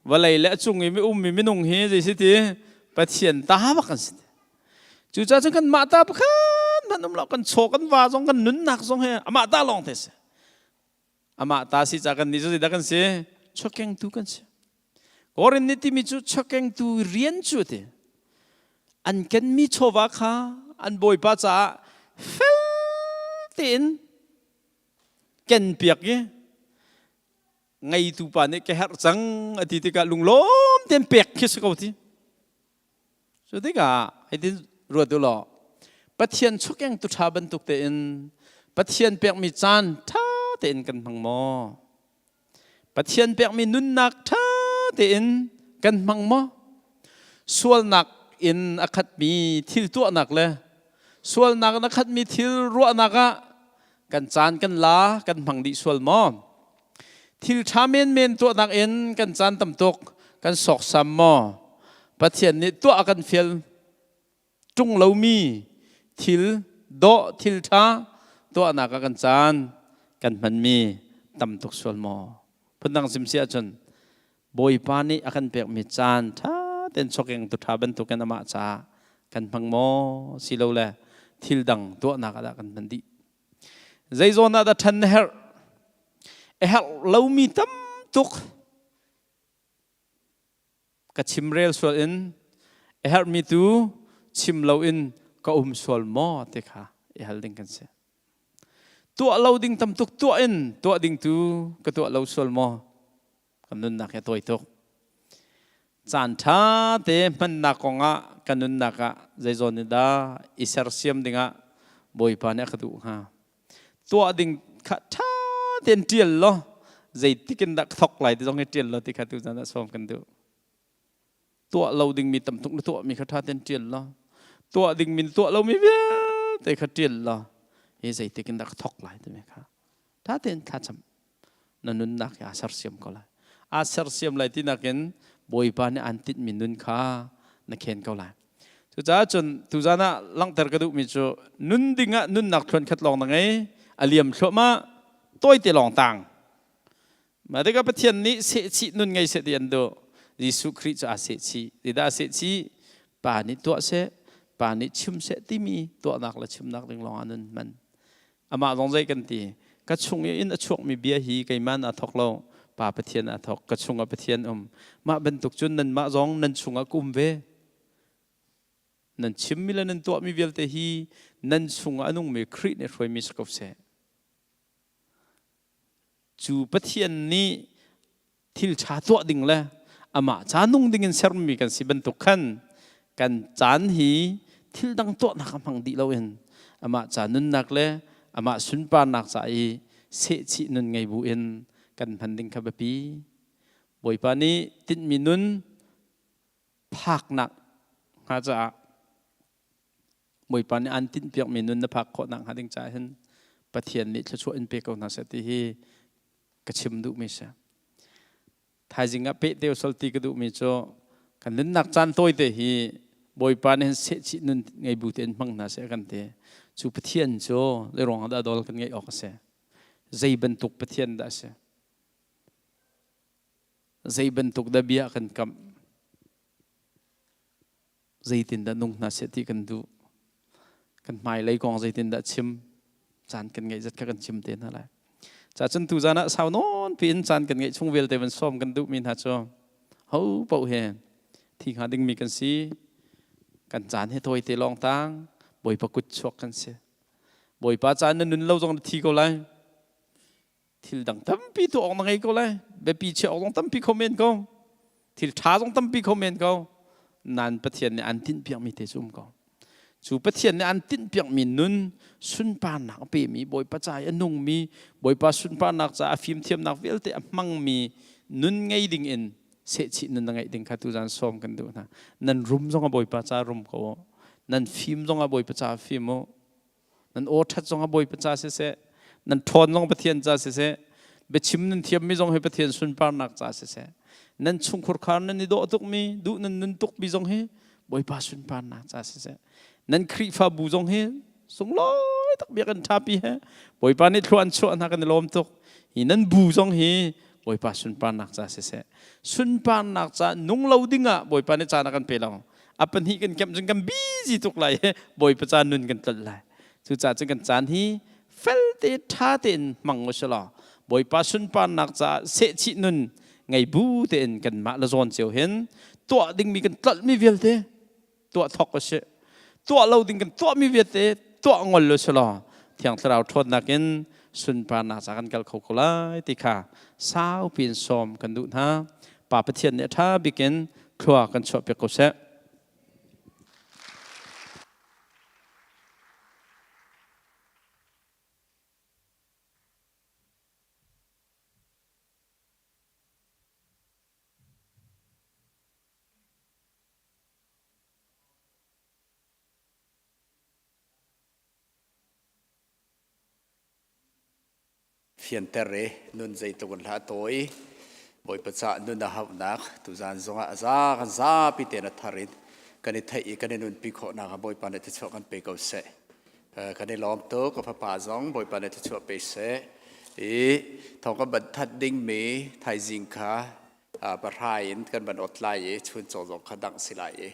vawlei le cung i ummi minung hi zei si ti Pathian ta bak an si. Cucaah cun kanmah ta pakhat hmanh um lo, kan chaw kan va zong kan nunnak zong hi amah ta lawng te si. Amah ta si ca kan nih cu zeidah kan si? Chawkengtu kan si. Korin nih timi cu chawkengtu rian cu ti. An kenmi chawva kha an bawipa caah fel tein kenpiak i ngeitu pa nih ka herh cang a ti tikah lunglawm tein pek khi si ko ti. Cu tikah hitin ruat u law Pathian chukeng tu ṭha bantuk tein Pathian pekmi caan ṭha tein kan hmang maw? Pathian pekmi nunnak ṭha tein kan hmang maw? Sualnak in a khatmi thil tuahnak le sualnak in a khatmi thil ruahnak ah kan caan kan la kan hmang dih sual maw? Thil ṭha menmen tuahnak in kan caan tam tuk kan sawksam maw? Pathian nih tuah a kan fial ṭung lomi thil dawh thil ṭha tuahnak ah kan caan kan hmanmi tam tuk sual maw? Phundang sim si ahcun Bawipa nih a kan pekmi caan ṭha tein chokeng tu ṭha bantukin amah caah kan hmang maw? Silole thil dang tuahnak ah dah kan hman dih? Zeizawn ah dah ṭhan na herh? A herh lomi tam tuk ka chimrel sual in a herhmi tu chim loin ka um sual maw ti kha i hal ding kan si. Tuah lo ding tam tuk tuah in tuah ding tu ka tuah lo sual maw? Kan nunnak hi a tawi tuk. Caan ṭha te hmannak kongah kan nunnak ah zeizawn nih dah i sersiam dingah Bawipa nih a ka duh hnga? Tuah ding kha ṭha tein ṭial law zeitik in dah ka thawk lai ti zong hi ṭial law ti kha tuzan ah sawm kan duh. Tuah lo dingmi tam tuk na tuahmi kha ṭha tein ṭial law tuah dingmi na tuah lomi vialte kha ṭial law hi zeitik in dah ka thawk lai timi kha ṭha tein thlacam na nunnak hi aa sersiam ko lai. Aa sersiam lai ti nakin Bawipa nih aan tinhmi nun kha na khen ko lai. Cucaah cun tuzan ah langhter ka duhmi cu nun ding ah nunnak thluan khat lawng na ngei, a liam thluahmah, tawite lawng tang. Mah tikah Pathian nih sehchih nun ngei seh ti an duh. Jesuh Khrih cu aa sehchih. Zeidah aa sehchih? Pa nih tuah seh, pa nih chim seh timi tuahnak le chimnak ding lawng ah nun hman. Amah zong zei kan ti? Ka chung i in a chuakmi bia hi keimah naa thawk lo. Pa Pathian aa thawk. Ka chungah Pathian um. Mah bantuk cun nanmah zong nan chungah ka um ve. Nan chimmi le nan tuahmi vialte hi nan chungah a nungmi Khrih nih hruaimi si ko seh. Cu Pathian nih thil ṭha tuah ding le amah ca nung ding in sermi kan si bantuk khan kan caan hi thil dang tuahnak a hmang dih loin amah ca nunnak le amah sunparnak ca i sehchih nun ngei bu in kan hman ding kha biapi. Bawipa nih tinhmi nun phaknak hnga caah Bawipa nih aan tinhpiakmi nun na phak khawh nakhnga ding caah hin Pathian nih thluachuah in pe ko hna seh ti hi ka chim duhmi si. Thaizing ah peh te usal ti ka duhmi cu kan nunnak caan tawite hi Bawipa nih hin sehchih nun ngei bu tein hmang hna seh kan ti. Cu Pathian cu zei ruang ah dah dol kan ngeih awk a si? Zei bantuk Pathian dah a si? Zei bantuk dah bia kan kamh? Zeitindah nung hna seh ti kan duh. Kan hmailei kong zeitindah chim caan kan ngeih zat kha kan chim te hna lai. Cacun tuzan ah sau nawn piin caan kan ngeih chung vialte van sawm kan duhmi hna cu ho paoh he thi hnga dingmi kan si. Kan caan he tawi te lawng tang Bawipa kut chuak kan si. Bawipa caan na nun lo zong na thi ko lai. Thil dang tampi tuah awk na ngei ko lai. Biapi chiah awk zong tampi kho men ko. Thil ṭha zong tampi kho men ko. Nain Pathian nih an tinhpiakmi te cu um ko. Cu Pathian nih an tinhpiakmi nun sunparnak a pemi Bawipa ca i a nungmi Bawipa sunparnak caah a fimthiamnak vialte a hmangmi nun ngei ding in sehchih nun na ngeih ding kha tuzan sawm kan duh hna. Nan rum zong ah Bawipa ca rum ko u. Nan fim zong ah Bawipa ca fim u. Nan aw ṭhat zong ah Bawipa ca siseh, nan ṭhawn zong Pathian ca siseh, biachim nan thiammi zong hi Pathian sunparnak ca siseh, nan chungkhur khar nan i dawh tukmi, duh nan nun tukmi zong hi Bawipa sunparnak ca siseh, nan Khrihfabu zong hi sunglawi tak bia kan ṭhapi he Bawipa nih thlua an chuah hna kan i lawm tuk. Hi nan bu zong hi Bawipa sunparnak ca siseh, sunparnak ca nung lo dingah Bawipa nih caan a kan pe lo. A pahnih kan kemh cun kan busy tuk lai i Bawipa ca nun kan tlolh lai. Cucaah cun kan caan hi felte ṭha tein hmang u sih law Bawipa sunparnak caah sehchih nun ngei bu tein kanmah le zawn cio hin tuah dingmi kan tlolhmi vialte tuah thawk u sih. Tuah lo ding kan tuahmi vialte tuah ngol u sih law Thiang Thlarau ṭhawnnak in sunparnak ca kan kal kho ko lai ti kha saupi in sawm kan duh hna. Pa Pathian nih a ṭha bik in thlua kan chuahpiak ko seh. Fianter i nun zeitluk in hlah tawi Bawipa cah nun a hauhnak tuzan zongah a za kan zapi tein a thar in kan i theih i kan i nunpi khawhnak ah Bawipa nih thluachuah kan pe ko seh. Kan i lawm tuk ka fapa zong Bawipa nih thluachuah pe seh. I thawng kan ban that dingmi thaizing kha pahra in kan van ot lai i chuncaw zong kha dangh si lai i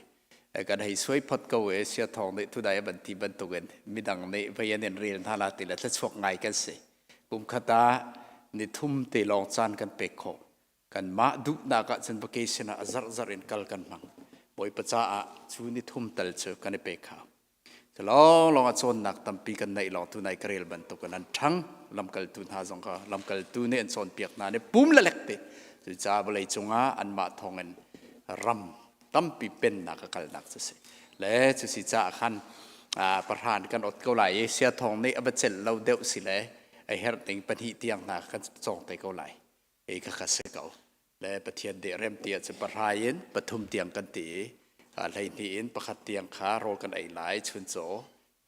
kan hei suai phot ko i sia thawng nih tudai a van ti bantukin midang nih vei an in rel hna la ti le thluachuak ngai kan si. Kum khat ah ni thum te lawng caan kan pek khawh. Kanmah duhnak ah cun vacation ah a zarh zarh in kal kan hmang. Bawipa caah cu ni thum tal cu kan i pek hau. Cu lawnglawng ah cawnnak tampi kan neih lawng tunai ka rel bantuk in an ṭhang. Lamkaltu hna zong kha lamkaltu nih an cawnpiak hna nih pum le lek te. Cucaah vawlei cungah anmah thawngin ram tampi pennak a kalnak cu si. Le cu si caah khan pahran kan ot ko lai i sia thawng nih a va celh lo deuh si le a herh ding pahnih tiang hna kan cawng te ko lai. Ei kha kha si ko. Le Pathian nih rem ti ahcun pahra in pathum tiang kan ti i 12 in pakhat tiang kha rawl kan ei lai chuncaw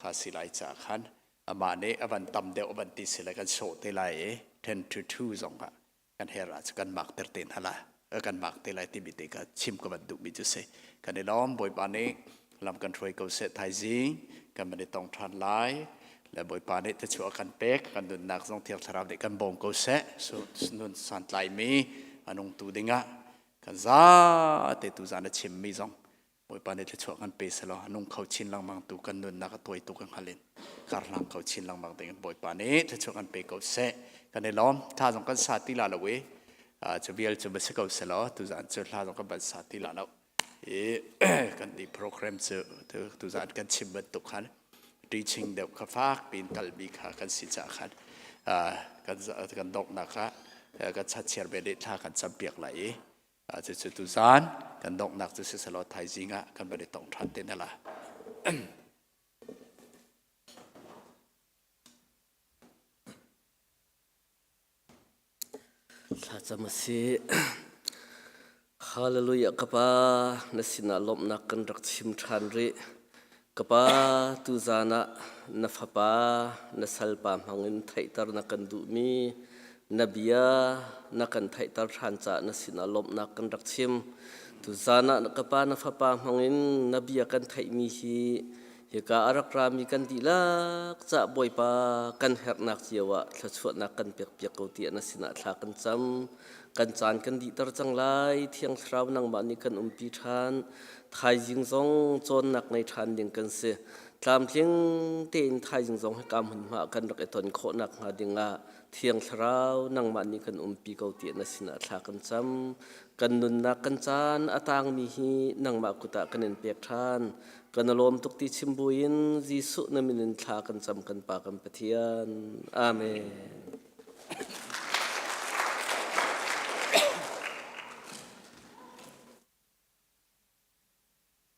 kha si lai caah khan amah nih a van tam deuh a van ti si le kan sawh te lai i 10 to 2 zong ah kan her ah kan mak ter te hna la kan mak te lai timi te kha chim ka van duhmi cu si. Kan i lawm. Bawipa nih lam kan hruai ko seh. Thaizing kan van i tong ṭhan lai. Le Bawipa nih thluachuah a kan pek, kan nunnak zong Thiang Thlarau nih kan bawm ko seh. Nun santlaimi a nungtu dingah kan zate tu zan a chimmi zong Bawipa nih thluachuah kan pe selaw a nung kho chin lengmang tu kan nunnak a tuai tu kan hngal in karhlang kho chin lengmang ding in Bawipa nih thluachuah kan pe ko seh. Kan i lawm. Thla zong kan sa ti la lo i cu vial cu va si ko selaw tuzan cu hla zong kan van sa ti la lo. I kan ti program cu tuzan kan chim bantuk khan teaching deuh kha fak piin kalmi kha kan si caah khan kan kan donghnak ah kan chachiar ve nih thla kan campiak lai i cucu tuzan kan donghnak cu siselaw thaizing ah kan van i tong ṭhan te na la. Thlacam a si. Hallelujah ka pa na sinah lawmhnak kan rak chim ṭhan rih. Ka pa tuzaan ah na fapa na salpa hmangin theihter na kan duhmi na bia na kan theihter ṭhan caah na sinah lawmhnak kan rak chim. Tuzaan ah ka pa na fapa hmangin na bia kan theihmi hi Hika a rak rami kan dihlak cah Bawipa kan herhnak cio ah thluachuahnak kan pekpiak ko tiah na sinah thla kan cam. Kan caan kan dihter cang lai. Thiang Thlarau nangmah nih kan umpi ṭhan. Thaizing zong cawnnak ngei ṭhan ding kan si. Tlamtling tein thaizing zong hika hmunhma ah kan rak i ton khawhnak hnga dingah Thiang Thlarau nangmah nih kan umpi ko tiah na sinah thla kan cam. Kan nunnak kan caan a tangmi hi nangmah kut ah kan in pek ṭhan. Kan i lawm tuk ti chim buin Jesuh na min in thla kan cam kan Pa kan Pathian. Amen.